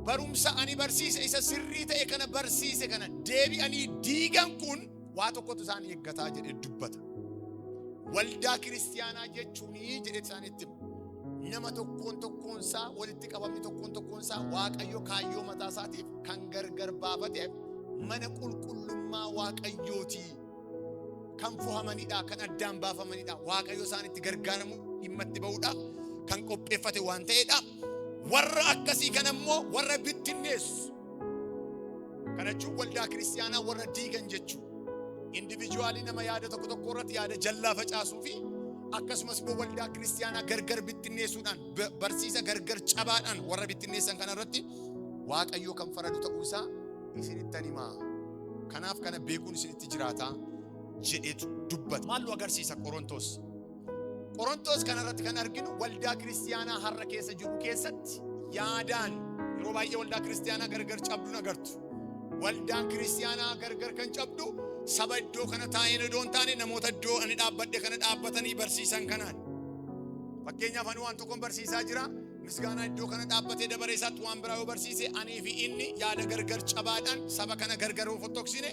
Speaker 1: barumsa ani barsiise isa sirrii ta'e kana barsiise kana deebi'anii diigan kun waa tokkotu isaan eeggataa jedhee dubbata. Waldaa kiristiyaanaa jechuun jedhee isaanitti hima. Nama tokkoon tokkoon isaa, walitti qabamni tokkoon tokkoon isaa Waaqayyo kaayyoo mataa isaatiif kan gargar baafateef mana qulqullummaa Waaqayyooti. Kan fo'amanidha, kan addaan baafamanidha. Waaqayyo isaanitti gargaaramu dhimma itti ba'uudhaaf kan qopheeffate waan ta'edha. Warra akkasii kana immoo warra bittinneessu. Kana jechuun waldaa kiristiyaanaa warra diigan jechuudha. Individually nama yaada tokko tokko irratti yaada jallaa facaasuu fi akkasumas immoo waldaa kiristiyaanaa gargar bittinneessuudhaan, barsiisa gargar cabaadhaan warra bittinneessan kana irratti Waaqayyoo kan faradu ta'uu isaa isinittan himaa. Kanaaf kana beekuun isinitti jiraataa jedheetu dubbata. Maal nu agarsiisa Qorontos? Qorontos kanarratti kan arginu waldaa kiristiyaanaa har'a keessa jiru keessatti yaadaan yeroo baay'ee waldaa kiristiyaanaa gargar cabduun agartu. Waldaan kiristiyaanaa gargar kan cabdu saba iddoo kana taa'een odoo hin taane, namoota iddoo ani dhaabbadhe kana dhaabbatanii barsiisan kanaan. Fakkeenyaaf, ani waan tokkon barsiisaa jira. Misgaanaa iddoo kana dhaabbatee dabaree isaatti waan biraa yoo barsiise, anii fi inni yaada gargar cabaadhaan saba kana gargar yoo fottoqsine,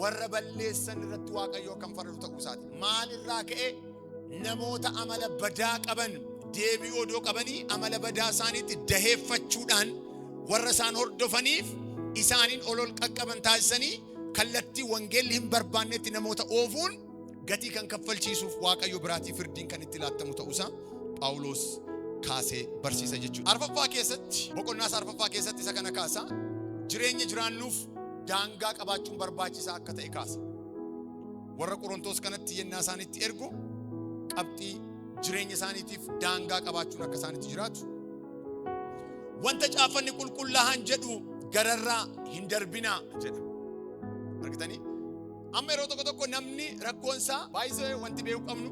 Speaker 1: warra balleessan irratti Waaqayyo kan faradu ta'uu isaati. Maal irraa ka'e? Namoota amala badaa qaban, deebi'uu odoo qabanii amala badaa isaaniitti daheeffachuudhaan warra isaan hordofaniif isaaniin ol ol qaqqaban taasisanii, kallattii wangeelli hin barbaannetti namoota oofuun gatii kan kaffalchiisuuf Waaqayyo biraatii firdiin kan itti laattamu ta'uusaa Phaawulos kaasee barsiisa jechuudha. Arfaffaa keessatti, boqonnaa isaa arfaffaa keessatti isa kana kaasa. Jireenya jiraannuuf daangaa qabaachuun barbaachisaa akka ta'e kaasa. Warra Qorontoos kanatti yennaa isaanitti ergu qabxii jireenya isaaniitiif daangaa qabaachuun akka isaanitti jiraatu. Wanta caaffanni qulqullaa'aan jedhu gararraa hin darbinaa jedha. Argitanii? Amma yeroo tokko tokko namni rakkoon isaa baay'isee wanti beekuu qabnu,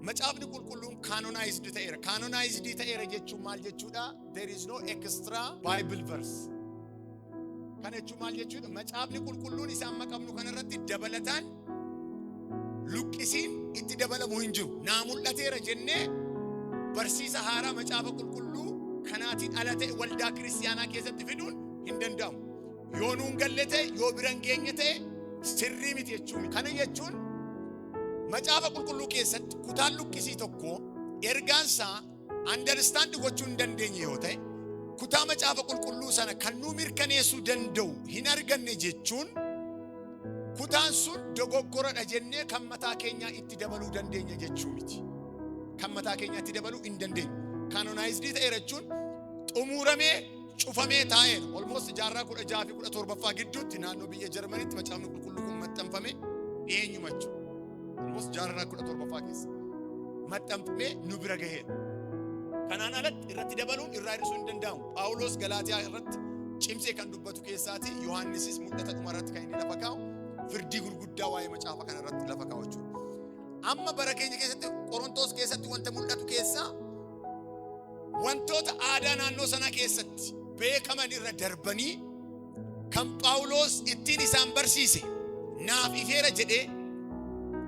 Speaker 1: macaafni qulqulluun canonized ta'eera. Canonized ta'eera jechuun maal jechuudha? There is no extra Bible verse. Kana jechuun maal jechuudha? Macaafni qulqulluun isa amma qabnu kanarratti dabalataan luqqisiin itti dabalamu hin jiru. Naa mul'ateera jennee barsiisa haaraa macaafa qulqulluu kanaatiin ala ta'e waldaa kiristiyaanaa keessatti fiduun hin danda'amu. Yoo nuun galle ta'e, yoo bira hin geenye ta'e, sirrii miti jechuun. Kana jechuun macaafa qulqulluu keessatti kutaan luqqisii tokko ergaansaa understand gochuu hin dandeenye yoo ta'e, kutaa macaafa qulqulluu sana kan nuu mirkaneessuu danda'u hin arganne jechuun, kutaan sun dogoggoradha jennee kan mataa keenyaa itti dabaluu dandeenya jechuu miti. Kan mataa keenyaa itti dabaluu hin dandeenyu. Canonized ta'eera jechuun xumuramee cufamee taa'eera. Almost jaarraa 16 fi 17ffaa gidduutti naannoo biyya Jarmanitti macaafni qulqulluu kun maxxanfame dhiyeenyuma jechuudha. Almost jaarraa 17ffaa keessa maxxanfamee nu bira gaheera. Kanaan alatti irratti dabaluun irraa hir'isuun hin danda'amu. Phaawulos Galaatiyaa irratti cimsee kan dubbatu keessaati, Yohaannisis mul'ata dhuma irratti kan inni lafa kaa'u firdii gurguddaa waa'ee macaafa kana irratti lafa kaa'u jechuudha. Amma bara keenya keessatti Qorontoos keessatti wanta mul'atu keessaa wantoota aadaa naannoo sanaa keessatti beekaman irra darbanii kan Phaawulos ittiin isaan barsiise naaf ifeera jedhee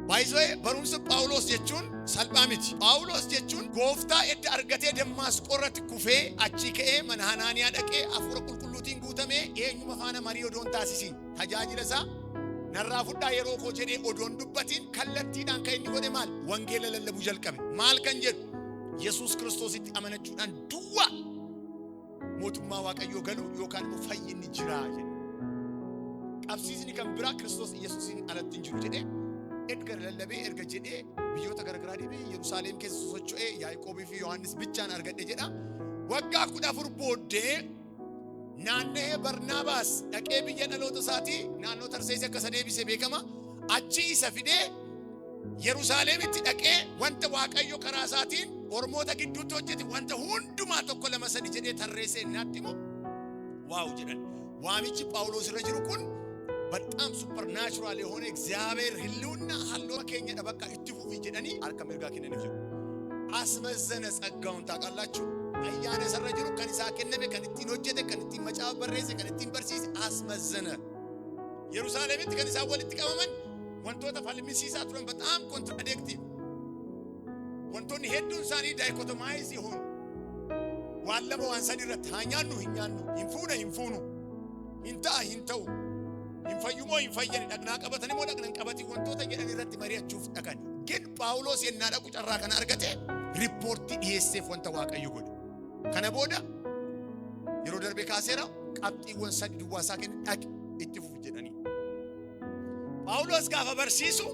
Speaker 1: baay'isee. Barumsa Phaawulos jechuun salphaa miti. Phaawulos jechuun gooftaa edda argatee Dammaasqoo irratti kufee, achii ka'ee mana Hanaaniyaa dhaqee, hafuura qulqulluutiin guutamee, eenyuma faana marii odoon taasisiin, tajaajila isaa narraa fudhaa yeroo koo jedhee odoon dubbatiin, kallattiidhaan kan inni godhe maal? Wangeela lallabuu jalqabe. Maal kan jedhu? Yesuus Kiristoositti amanachuudhaan duwwaa mootummaa Waaqayyoo galuu yookaan immoo fayyinni jira jedhe. Qabsiisni kan biraa Kiristoos Yesuusiin alatti hin jiru jedhee erga lallabee, erga jedhee, biyyoota garaagaraa deemee Yerusaalem keessa sosocho'ee Yaaqoobii fi Yohaannis bichaan argadhe jedha. Waggaa 14 booddee naanna'ee Barnaabaas dhaqee biyya dhaloota isaatii naannoo Tarseesii akka isa deebise beekama. Achi isa fidee Yerusaalemitti dhaqee wanta Waaqayyo karaa isaatiin ormoota gidduutti hojjete wanta hundumaa tokko, lama, sadi jedhee tarreessee naatti himu, wow jedhan. Waamichi Phaawulos irra jiru kun በጣም supernatural የሆነ እግዚአብሔር ህልውና ሀሎ keenyadha, bakka itti fufi jedhanii harka mirgaa kennaniif jiru. አስመዘነ ጸጋውን ታውቃላችሁ። Ayyaana isarra jiru kan isaa kenname, kan ittiin hojjete, kan ittiin macaafa barreesse, kan ittiin barsiise አስመዘነ። Yerusaalemitti kan isaan walitti qabaman wantoota falmisiisaa turan, በጣም contradictive, wantoonni hedduun isaanii dichotomize የሆኑ, waan lama waan sadi irratti, haa nyaannu, hin nyaannu, hin fuuna, hin fuunu, hin ta'a, hin ta'u, hin fayyumoo hin fayyani, dhagnaa qabatani moo dhagna hin qabatin, wantoota jedhan irratti mari'achuuf dhaqan. ግን Phaawulos yennaa dhaqu carraa kana argate, riippoortii dhiyeesseef wanta Waaqayyo godhe. Kana booda yeroo darbe kaaseera, qabxiiwwan sadi duwwaa isaa kenne, dhaqi itti fufi jedhanii. Phaawulos gaafa barsiisu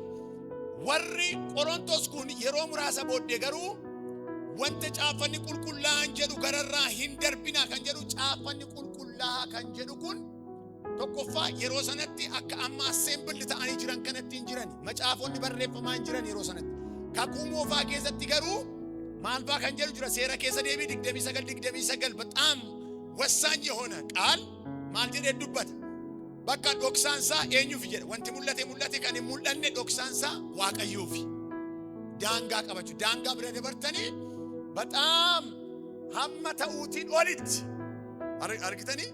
Speaker 1: Warri Qorontos kun yeroo muraasa booddee garuu wanta caaffanni qulqullaa'an jedhu gararraa hin darbinaa kan jedhu, caaffanni qulqullaa'aa kan jedhu kun tokkoffaa yeroo sanatti akka amma assembled ta'anii jiran kanatti hin jiran, macaafonni barreeffamaa hin jiran yeroo sanatti. Kakuu Moofaa keessatti garuu maal faa kan jedhu jira? Seera Keessa Deebii 29:29 በጣም ወሳኝ የሆነ ቃል maal jedhee dubbata? Bakka dhoksaansaa eenyuuf jedha? Wanti mul'ate mul'ate, kan hin mul'anne dhoksaansaa Waaqayyoofi. Daangaa qabachuu, daangaa bira dabartanii በጣም hamma ta'uutiin olitti argitanii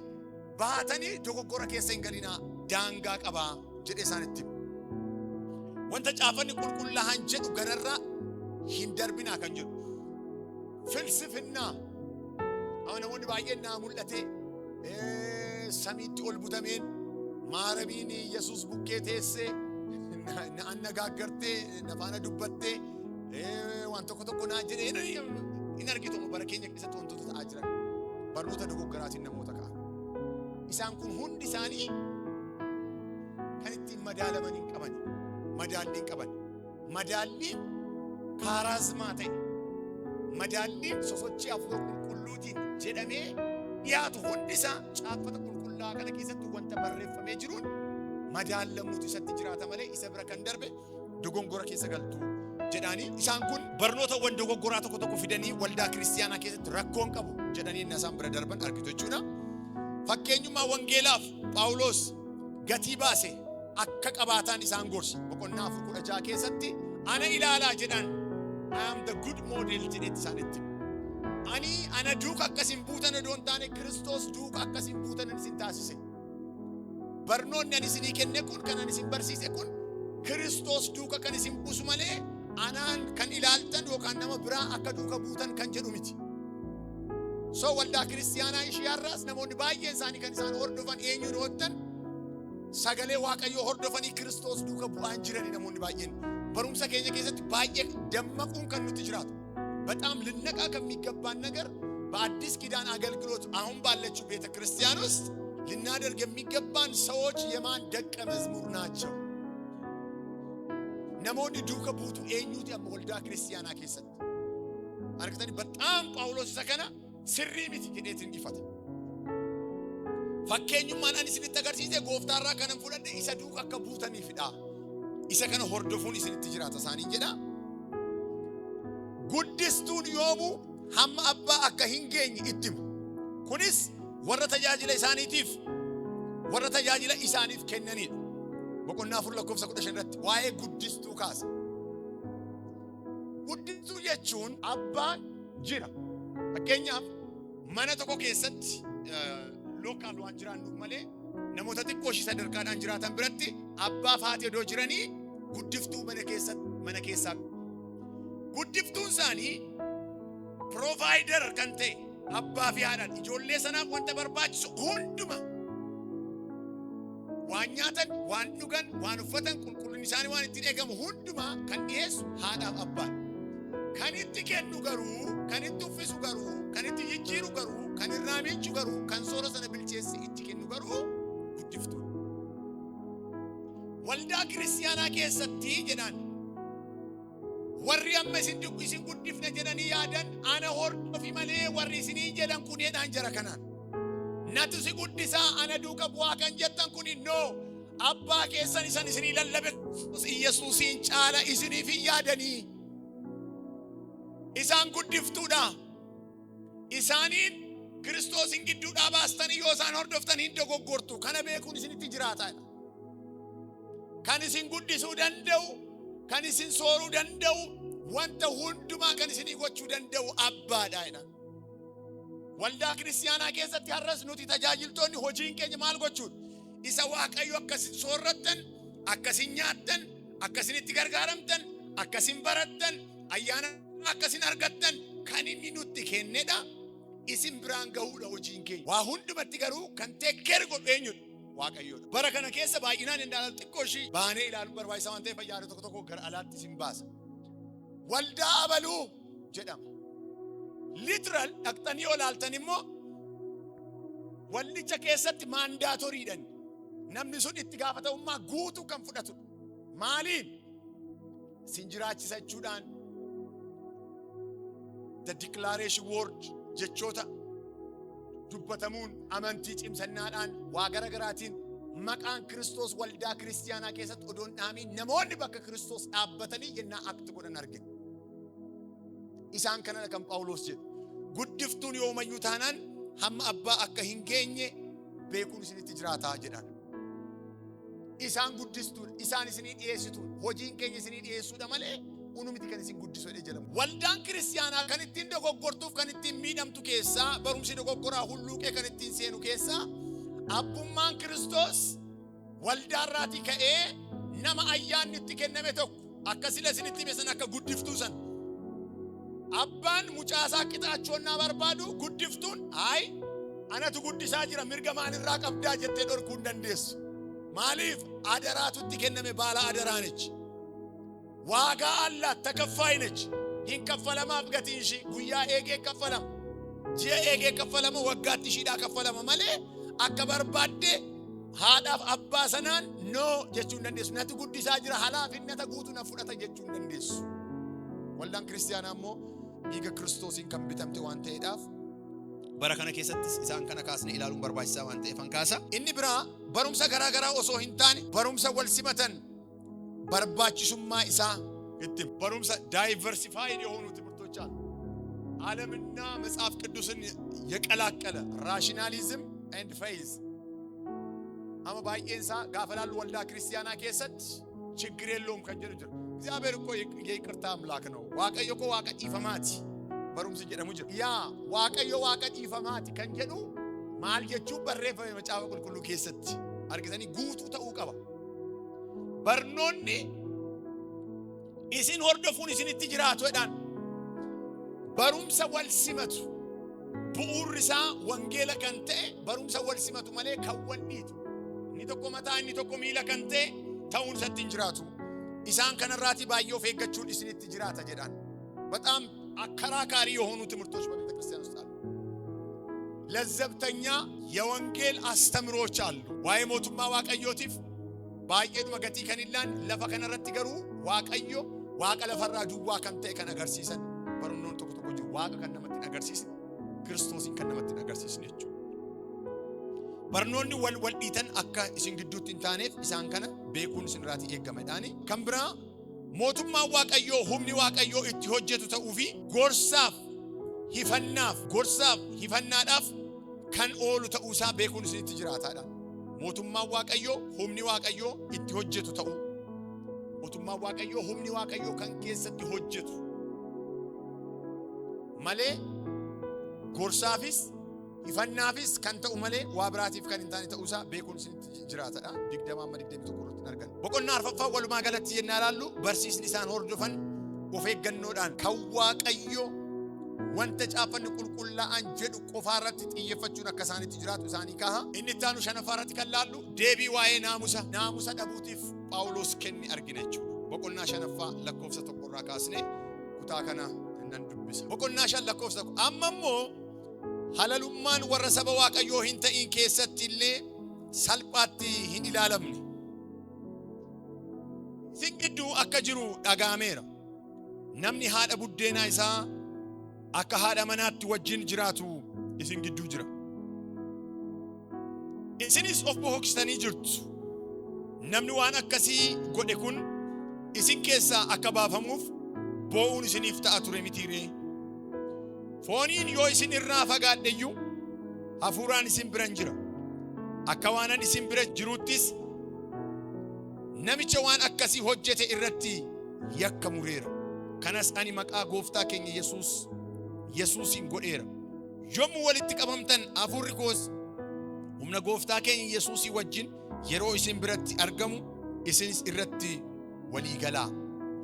Speaker 1: baatanii dogoggora keessa hin galinaa, daangaa qabaa jedhee isaanitti hima. Wanta caafanni qulqullaa'an jedhu gararraa hin darbinaa kan jedhu. Filsifinnaa amma namoonni baay'een naa mul'ate, samiitti ol butameen, maaramiin Yesuus bukkee teessee na annagaaggartee, na faana dubbattee, waan tokko tokko naa jedhee hin argitu. Bara keenya keessatti wantoota ta'aa jiran barnoota dogoggoraatiin namoota ka'an. Isaan kun hundi isaanii kan ittiin madaalaman hin qaban, madaallii hin qaban. Madaalliin charisma ta'e, madaalliin sosochii hafuura qulqulluutiin jedhamee dhiyaatu hundi isaa caaffata qulqullaa kana keessatti wanta barreeffamee jiruun madaallamuutu isatti jiraata malee isa bira kan darbe dogongora keessa galtu jedhaanii. Isaan kun barnootawwan dogoggoraa tokko tokko fidanii waldaa kiristiyaanaa keessatti rakkoon qabu jedhanii inni isaan bira darban argitu jechuudha. Fakkeenyummaa wangeelaaf Phaawulos gatii baase akka qabaataan isaan gorsa. Boqonnaa 4:16 keessatti ana ilaalaa jedhan. "I am the good model" jedhetti isaanitti. Ani ana duuka akkasin buutan odoo hin taane Kiristoos duuka akkasin buutan isin taasise. Barnoonni ani isinii kenne kun, kan ani isin barsiise kun, Kiristoos duuka kan isin buusu malee anaan kan ilaaltan yookaan nama biraa akka duuka buutan kan jedhu miti. So waldaa kiristiyaanaa ishee har'aas namoonni baay'een isaanii kan isaan hordofan eenyuun hoottan sagalee Waaqayyoo hordofanii Kiristoos duuka bu'aan jirani namoonni baay'een. Barumsa keenya keessatti baay'ee dammaquun kan nuti jiraatu. በጣም ልነቃ ከሚገባን ነገር በአዲስ ኪዳን አገልግሎት አሁን ባለችው ቤተ ክርስቲያን ውስጥ ልናደርግ የሚገባን ሰዎች የማን ደቀ መዝሙር ናቸው? Namoonni duuka buutu eenyuuti amma waldaa kiristiyaanaa keessatti? Argitanii, በጣም Phaawulos isa kana sirrii miti jedheetiin ifata. Fakkeenyummaan ani isinitti agarsiise gooftaarraa kanan fudhadhe isa duuka akka buutaniifidha. Isa kana hordofuun isinitti jiraata isaaniin jedha. Guddistuun yoomuu hamma abbaa akka hin geenye itti himu. Kunis warra tajaajila isaaniif kennanidha. Boqonnaa 4 lakkoofsa 15 irratti waa'ee guddistuu kaasa. Guddistuu jechuun abbaan jira. Fakkeenyaaf mana tokko keessatti local waan jiraannuuf malee namoota xiqqoo ishii sadarkaadhaan jiraatan biratti abbaa fi haati odoo jiranii guddiftuu mana keessatti mana keessaa. Guddiftuun isaanii provider kan ta'e abbaa fi haadhaan ijoollee sanaaf wanta barbaachisu hunduma, waan nyaatan, waan dhugan, waan uffatan, qulqullinni isaanii waan ittiin eegamu hundumaa kan dhiyeessu haadhaaf abbaan. Kan itti kennu garuu, kan itti uffisu garuu, kan itti jijjiiru garuu, kan irraa miicu garuu, kan soora sana bilcheesse itti kennu garuu guddiftuudha. Waldaa kiristiyaanaa keessatti jedhaan warri amma isin guddifne jedhanii yaadan ana hordofi malee warri isinii jedhan kun jedhaan jara kanaan. Natu si guddisaa, ana duuka bu'aa kan jettan kun no, abbaa keessan isan isinii lallabe Iyesuusiin caala isiniif hin yaadanii. Isaan guddiftuudha. Isaaniin Kiristoosin gidduudhaa baastanii yoo isaan hordoftan hin dogoggortu. Kana beekuun isinitti jiraata. Kan isin guddisuu danda'u, kan isin sooruu danda'u, wanta hundumaa kan isinii gochuu danda'u abbaadha jedha. Waldaa kiristiyaanaa keessatti har'as nuti tajaajiltoonni hojiin keenya maal gochuudha? Isa Waaqayyo akkasin soorrattan, akkasin nyaattan, akkasin itti gargaaramtan, akkasin barattan, ayyaana akkasin argattan kan inni nutti kennedha. Isin biraan gahuudha hojiin keenya. Waa hundumatti garuu kan take care godhu eenyudha? Waaqayyoodha. Bara kana keessa baay'inaan hin ilaalu, xiqqoo ishii baanee ilaaluun barbaachisaa waan ta'eef yaada tokko tokko gara alaatti isin baasa. Waldaa abaluu jedhama. Literal dhaqxanii olaaltan immoo waldicha keessatti mandatorydhaan namni sun itti gaafatamummaa guutuu kan fudhatudha. Maaliin? Sin jiraachisa jechuudhaan the declaration word, jechoota dubbatamuun, amantii cimsannaadhaan, waa gara garaatiin maqaan Kiristoos waldaa kiristiyaanaa keessatti odoon dhaamiin namoonni bakka Kiristoos dhaabbatanii yennaa act godhan argina. Isaan kanadha kan Phaawulos jedhu. Guddiftuun yoomayyuu taanaan hamma abbaa akka hin geenye beekuun isinitti jiraataa jedhan. Isaan guddistuudha, isaan isinii dhiyeessituudha, hojiin keenya isinii dhiyeessuudha malee unumiti kan isin guddisu jedhee jedhamu. Waldaan kiristiyaanaa kan ittiin dogoggortuuf kan ittiin miidhamtu keessaa, barumsi dogoggoraa hulluuqee kan ittiin seenu keessaa, abbummaan Kiristoos waldaarraatii ka'ee nama ayyaanni itti kenname tokko akka sila isinitti hime sana, akka guddiftuu sana. Abbaan mucaasaa qixaachoonnaa barbaadu, guddiftuun "Ayi, anatu guddisaa jira, mirga maalirraa qabdaa?" jettee dhorkuu hin dandeessu. Maaliif? Adaraatu itti kenname, baala adaraanichi. ዋጋ አላት፣ ተከፋይ ነች። Hin kaffalamaaf gatiin ishii, guyyaa eegee kaffalama. Ji'a eegee kaffalama, waggaatti ishiidhaa kaffalama malee akka barbaadde haadhaaf abbaa sanaan no jechuu hin dandeessu. Nati guddisaa jira, halaafinnata guutuu na fudhata jechuu hin dandeessu. Waldaan kiristiyaanaa immoo dhiiga Kiristoosiin kan bitamte waan ta'eedhaaf, bara kana keessattis isaan kana kaasne ilaaluun barbaachisaa waan ta'eef an kaasa. Inni biraa barumsa garaa garaa osoo hin taane barumsa wal simatan barbaachisummaa isaa itti, barumsa diversified የሆኑ ትምህርቶች አሉ። ዓለምና መጽሐፍ ቅዱስን የቀላቀለ rationalism and faith amma baay'een isaa gaafa laallu waldaa kiristiyaanaa keessatti ችግር የለውም kan jedhu jira. እግዚአብሔር እኮ የይቅርታ አምላክ ነው። Waaqayyo እኮ Waaqa dhiifamaati barumsi jedhamu jira. Yaa, Waaqayyo Waaqa dhiifamaati kan jedhu maal jechuun barreeffame Macaafa Qulqulluu keessatti argitanii guutuu ta'uu qaba. Barnoonni isin hordofuun isinitti jiraatu jedhaan barumsa wal simatu, bu'uurri isaa wangeela kan ta'e, barumsa wal simatu malee kan wal dhiitu, inni tokko mataa, inni tokko miila kan ta'e ta'uun isatti hin jiraatu. Isaan kanarraatii baay'ee of eeggachuun isinitti jiraata jedhaan. በጣም አከራካሪ የሆኑ ትምህርቶች በቤተ ክርስቲያን ውስጥ አሉ። ለዘብተኛ የወንጌል አስተምሮች አሉ። Waa'ee mootummaa Waaqayyootiif baay'eedhuma gatii kan hin laanne, lafa kanarratti garuu Waaqayyo Waaqa lafarraa duwwaa kan ta'e kan agarsiisan barnoon tokko tokko jiru. Waaqa kan namatti hin agarsiisne, Kiristoosiin kan namatti hin agarsiisne jechuudha. Barnoonni wal wal dhiitan akka isin gidduutti hin taaneef isaan kana beekuun isin irraatii eeggamedhaani. Kan biraa mootummaan Waaqayyoo humni Waaqayyoo itti hojjetu ta'uu fi gorsaaf hifannaadhaaf kan oolu ta'uusaa beekuun isinitti jiraataadha. Mootummaan Waaqayyoo humni Waaqayyoo itti hojjetu ta'uu. Mootummaan Waaqayyoo humni Waaqayyoo kan keessatti hojjetu malee gorsaafis ifannaafis kan ta'u malee waa biraatiif kan hin taane ta'uusaa beekuun isinitti jiraatadha. 20 amma 21 irratti hin argan. Boqonnaa arfaffaa walumaa galatti yennaa ilaallu, barsiisni isaan hordofan of eeggannoodhaan kan Waaqayyo wanta caaffanni qulqullaa'an jedhu qofaarratti xiyyeeffachuun akka isaanitti jiraatu isaanii kaha. Inni itti aanu shanaffaa irratti kan laallu deebii waa'ee naamusa dhabuutiif Phaawulos kenne argina jechuudha. Boqonnaa shanaffaa lakkoofsa 1rraa kaasnee kutaa kana nan dubbisa. Boqonnaa 5 lakkoofsa 1. Amma immoo halalummaan warra saba Waaqayyoo hin ta'in keessatti illee salphaatti hin ilaalamne. Isin gidduu akka jiru dhaga'ameera. Namni haadha buddeenaa isaa akka haadha manaatti wajjin jiraatu isin gidduu jira. Isinis of bohoksitanii jirtu. Namni waan akkasii godhe kun isin keessaa akka baafamuuf boo'uun isiniif ta'a ture mitiiree? Fooniin yoo isin irraa fagaadhe iyyuu hafuuraan isin biran jira. Akka waanan isin bira jiruuttis namicha waan akkasii hojjete irratti yakka mureera. Kanas ani maqaa gooftaa keenya Yesuusiin godheera. Yommuu walitti qabamtan hafuurri koos humna gooftaa keenya Yesuusii wajjin yeroo isin biratti argamu isinis irratti walii galaa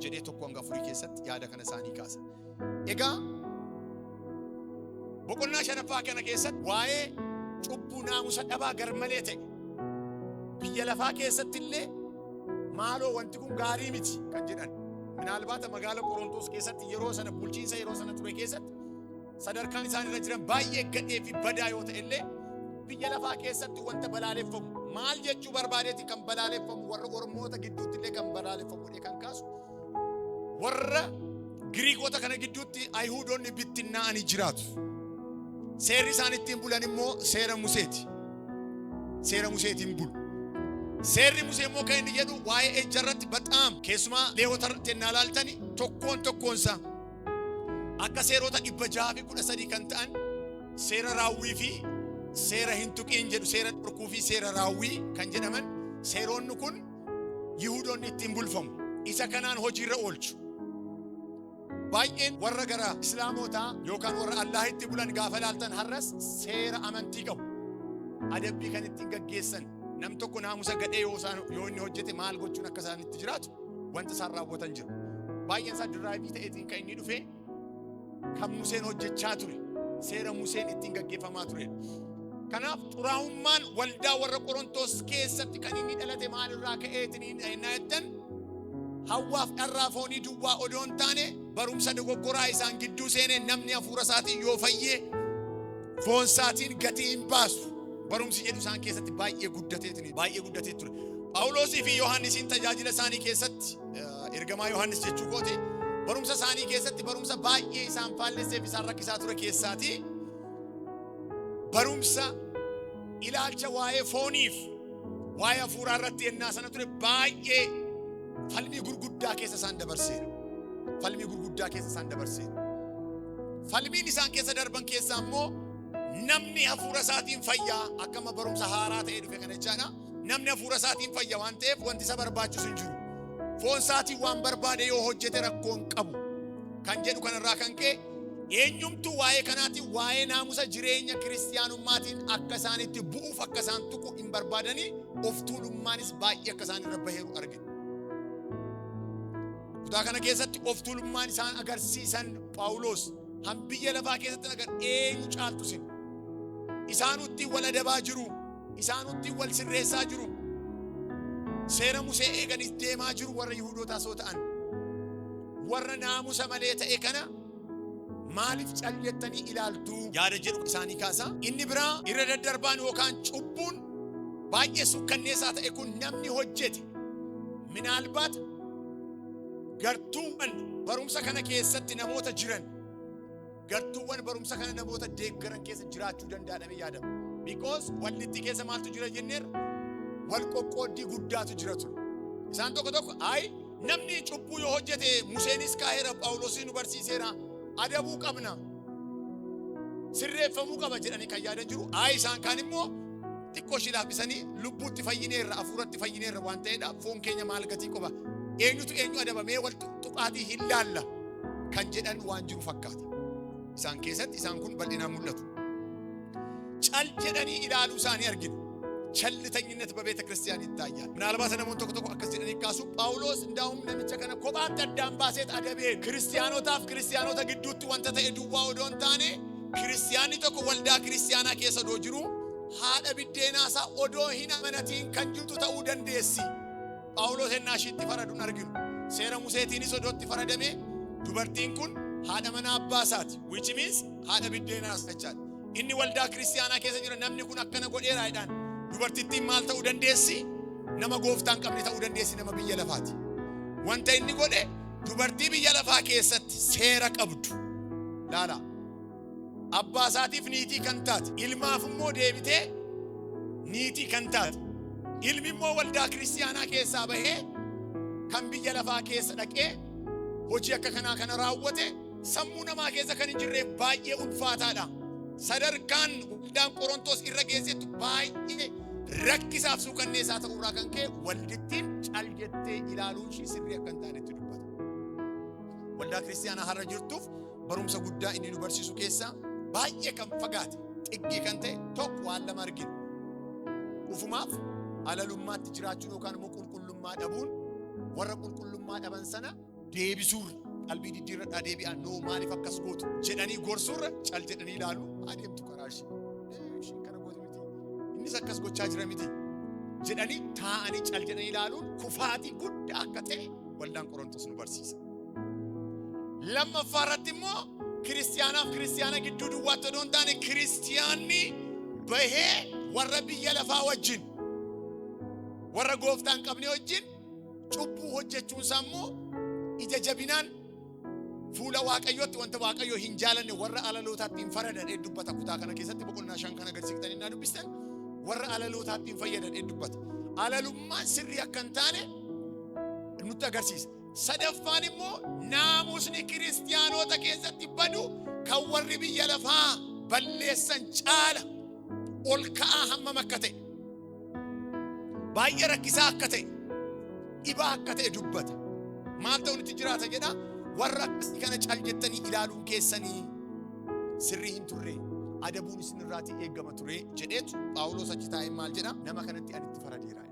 Speaker 1: jedhee 1 hanga 4 keessatti yaada kana isaanii kaasa. Egaa boqonnaa shanaffaa kana keessatti waa'ee cubbuu naamusa dhabaa garmalee ta'e biyya lafaa keessatti illee maaloo wanti kun gaarii miti kan jedhan, minaalbaata magaala Qorontos keessatti yeroo sana, bulchiinsa yeroo sana ture keessatti sadarkaan isaan irra jiran baay'ee gadhee fi badaa yoo ta'e illee, biyya lafaa keessatti wanta balaaleffamu maal jechuu barbaadeeti, kan balaaleffamu warra ormoota gidduutti illee kan balaaleffamu kan kaasu. Warra Giriikota kana gidduutti Ayihuudonni bittinnaa'anii jiraatu. Seerri isaan ittiin bulan immoo seera Museeti. Seera Museetiin bulu. Seerri Musee immoo kan inni jedhu waa'ee ejja irratti baxaam keessumaa Leewwota irratti ennaa ilaaltani tokkoon tokkoonsaa akka seerota 613 kan ta'an seera raawwii fi seera hin tuqiin jedhu, seera dhorkuu fi seera raawwii kan jedhaman seeronni kun Yihudoonni ittiin bulfamu. Isa kanaan hojiirra oolchu. Baay'een warra gara Islaamotaa yookaan warra Allaahitti bulan gaafa ilaaltan har'as seera amantii qabu. Adabbii kan ittiin gaggeessan, nam tokko naamusa gadhee yoo isaan yoo inni hojjete maal gochuun akka isaan itti jiraatu wanta isaan raawwatan jiru. Baay'een isaa diraayivii ta'eetiin kan inni dhufe kan Museen hojjechaa ture, seera Museen ittiin gaggeeffamaa ture. Kanaaf xuraa'ummaan waldaa warra Qorontos keessatti kan inni dhalate maalirraa ka'eetiin innaa jettan, hawwaaf dharraa foonii duwwaa odoo hin taane barumsa dogoggoraa isaan gidduu seenee namni hafuura isaatiin yoo fayyee foon isaatiin gatii hin baasu barumsi jedhu isaan keessatti baay'ee guddateetiin baay'ee guddatee ture. Phaawulosii fi Yohaannisiin tajaajila isaanii keessatti, ergamaa Yohaannis jechuu kooti, barumsa isaanii keessatti barumsa baay'ee isaan faallesseef isaan rakkisaa ture keessaatii barumsa ilaalcha waa'ee fooniif waa'ee hafuuraa irratti ennaa sana ture baay'ee falmii gurguddaa keessa isaan dabarseera. Falmii gurguddaa keessa isaan dabarseera. Falmiin isaan keessa darban keessaa immoo namni hafuura isaatiin fayyaa akkama barumsa haaraa ta'ee dhufe kana jechaadha. Namni hafuura isaatiin fayya waan ta'eef wanti isa barbaachisu hin jiru. Foon isaatiin waan barbaade yoo hojjete rakkoo hin qabu kan jedhu kanarraa kan ka'e eenyumtuu waa'ee kanaatiin, waa'ee naamusa jireenya kiristiyaanummaatiin akka isaanitti bu'uuf akka isaan tuqu hin barbaadanii, of tuulummaanis baay'ee akka isaan irra baheeru argina. Kutaa kana keessatti of tuulummaan isaan agarsiisan Phaawulos han biyya lafaa keessatti agar eenyu caaltu sin. Isaanutti wal adabaa jiru. Isaanutti wal sirreessaa jiru. Seera Musee eeganis deemaa jiru warra Yihuudootaa soo ta'an. Warra naamusa malee ta'e kana maaliif cal jettanii ilaaltuu yaada jedhu isaanii kaasa. Inni biraa irra daddarbaan yookaan cubbuun baay'ee sukkanneessaa ta'e kun namni hojjete minaalbaat gartuuwwan barumsa kana keessatti namoota jiran, gartuuwwan barumsa kana namoota deeggaran keessa jiraachuu danda'a jedhamee yaadama. Because walitti keessa maaltu jira jenneerra? Wal qoqqooddii guddaatu jira ture. Isaan tokko tokko ayi namni cubbuu yoo hojjete Museenis kaa'eera, Phaawulosis nu barsiiseera, adabuu qabna, sirreeffamuu qaba jedhanii kan yaadan jiru. Ayi isaan kaan immoo xiqqoo ishii laaffisanii lubbuutti fayyineerra, hafuuratti fayyineerra waan ta'eedha, foon keenya maal gatii qoba, eenyutu eenyu adabamee wal tuqaatii hin laalla kan jedhan waan jiru fakkaata. Isaan keessatti isaan kun bal'inaan mul'atu. Cal jedhanii ilaaluu isaanii argina. ቸልተኝነት በቤተ ክርስቲያን ይታያል። ምናልባት namoonni tokko tokko akkas jedhanii kaasu, Phaawulos እንዳውም namicha kana kophaatti addaan baaseet adabee. Kiristiyaanotaaf kiristiyaanota gidduutti wanta ta'e duwwaa odoo hin taane, kiristiyaanni tokko waldaa kiristiyaanaa keessa odoo jiru haadha biddeenaa isaa odoo hin amanatiin kan jirtu ta'uu dandeessi. Phaawulos ennaa ishiitti faraduun arginu. Seera Museetiinis odootti faradame dubartiin kun haadha mana abbaa isaati. Which means haadha biddeenaa jechaadha. Inni waldaa kiristiyaanaa keessa jira, namni kun akkana godheera jedhaan. Dubartittiin maal ta'uu dandeessi? Nama gooftaan qabne ta'uu dandeessi, nama biyya lafaati. Wanta inni godhe dubartii biyya lafaa keessatti seera qabdu. Laala. Abbaa isaatiif niitii kan taate, ilmaaf immoo deebitee niitii kan taate. Ilmi immoo waldaa kiristiyaanaa keessaa bahee kan biyya lafaa keessa dhaqee hojii akka kanaa kana raawwate sammuu namaa keessa kan hin jirreef baay'ee ulfaataadha. Sadarkaan waldaan Qorontos irra geessettu baay'ee rakkisaaf suukanneessaa ta'urraa kan ka'e waldittiin cal jettee ilaaluun ishii sirrii akka hin taanetti dubbata. Waldaa kiristiyaanaa har'a jirtuuf barumsa guddaa inni nu barsiisu keessaa baay'ee kan fagaate xiqqii kan ta'e tokko waan lama argina. Ufumaaf alalummaatti jiraachuun yookaan immoo qulqullummaa dhabuun warra qulqullummaa dhaban sana deebisuurra, qalbii diddiirradhaa deebi'aa, noo maaliif akkas gootu jedhanii gorsuurra cal jedhanii ilaalu, adeemtu karaa ishee. Isheen kana gooti miti, innis akkas gochaa jira miti jedhanii taa'anii cal jedhanii ilaaluun kufaatii guddaa akka ta'e waldaan Qorontos nu barsiisa. Lammaffaa irratti immoo kiristiyaanaaf kiristiyaana gidduu duwwaatti odoo hin taane kiristiyaanni bahee warra biyya lafaa wajjin, warra gooftaa hin qabne wajjin cubbuu hojjechuun isaa immoo Ija jabinaan fuula Waaqayyootti wanta Waaqayyoo hin jaalanne warra alalootaatti hin faradadhee dubbata. Kutaa kana keessatti boqonnaa 5 kana gadi siqtanii naa dubbistan, warra alalootaatti hin fayyadadhee dubbata. Alalummaan sirrii akka hin taane nutti agarsiisa. Sadaffaan immoo naamusni kiristiyaanota keessatti badu kan warri biyya lafaa balleessan caala ol ka'aa hammam akka ta'e, baay'ee rakkisaa akka ta'e, dhibaa akka ta'e dubbata. Maal ta'u nutti jiraata jedha? Warra akkasii kana cal jettanii ilaaluun keessanii sirrii hin turre, adabuun isin irraatii eeggama ture jedheetu. Phaawulos achi taa'ee maal jedha? Nama kanatti ani itti faradeera.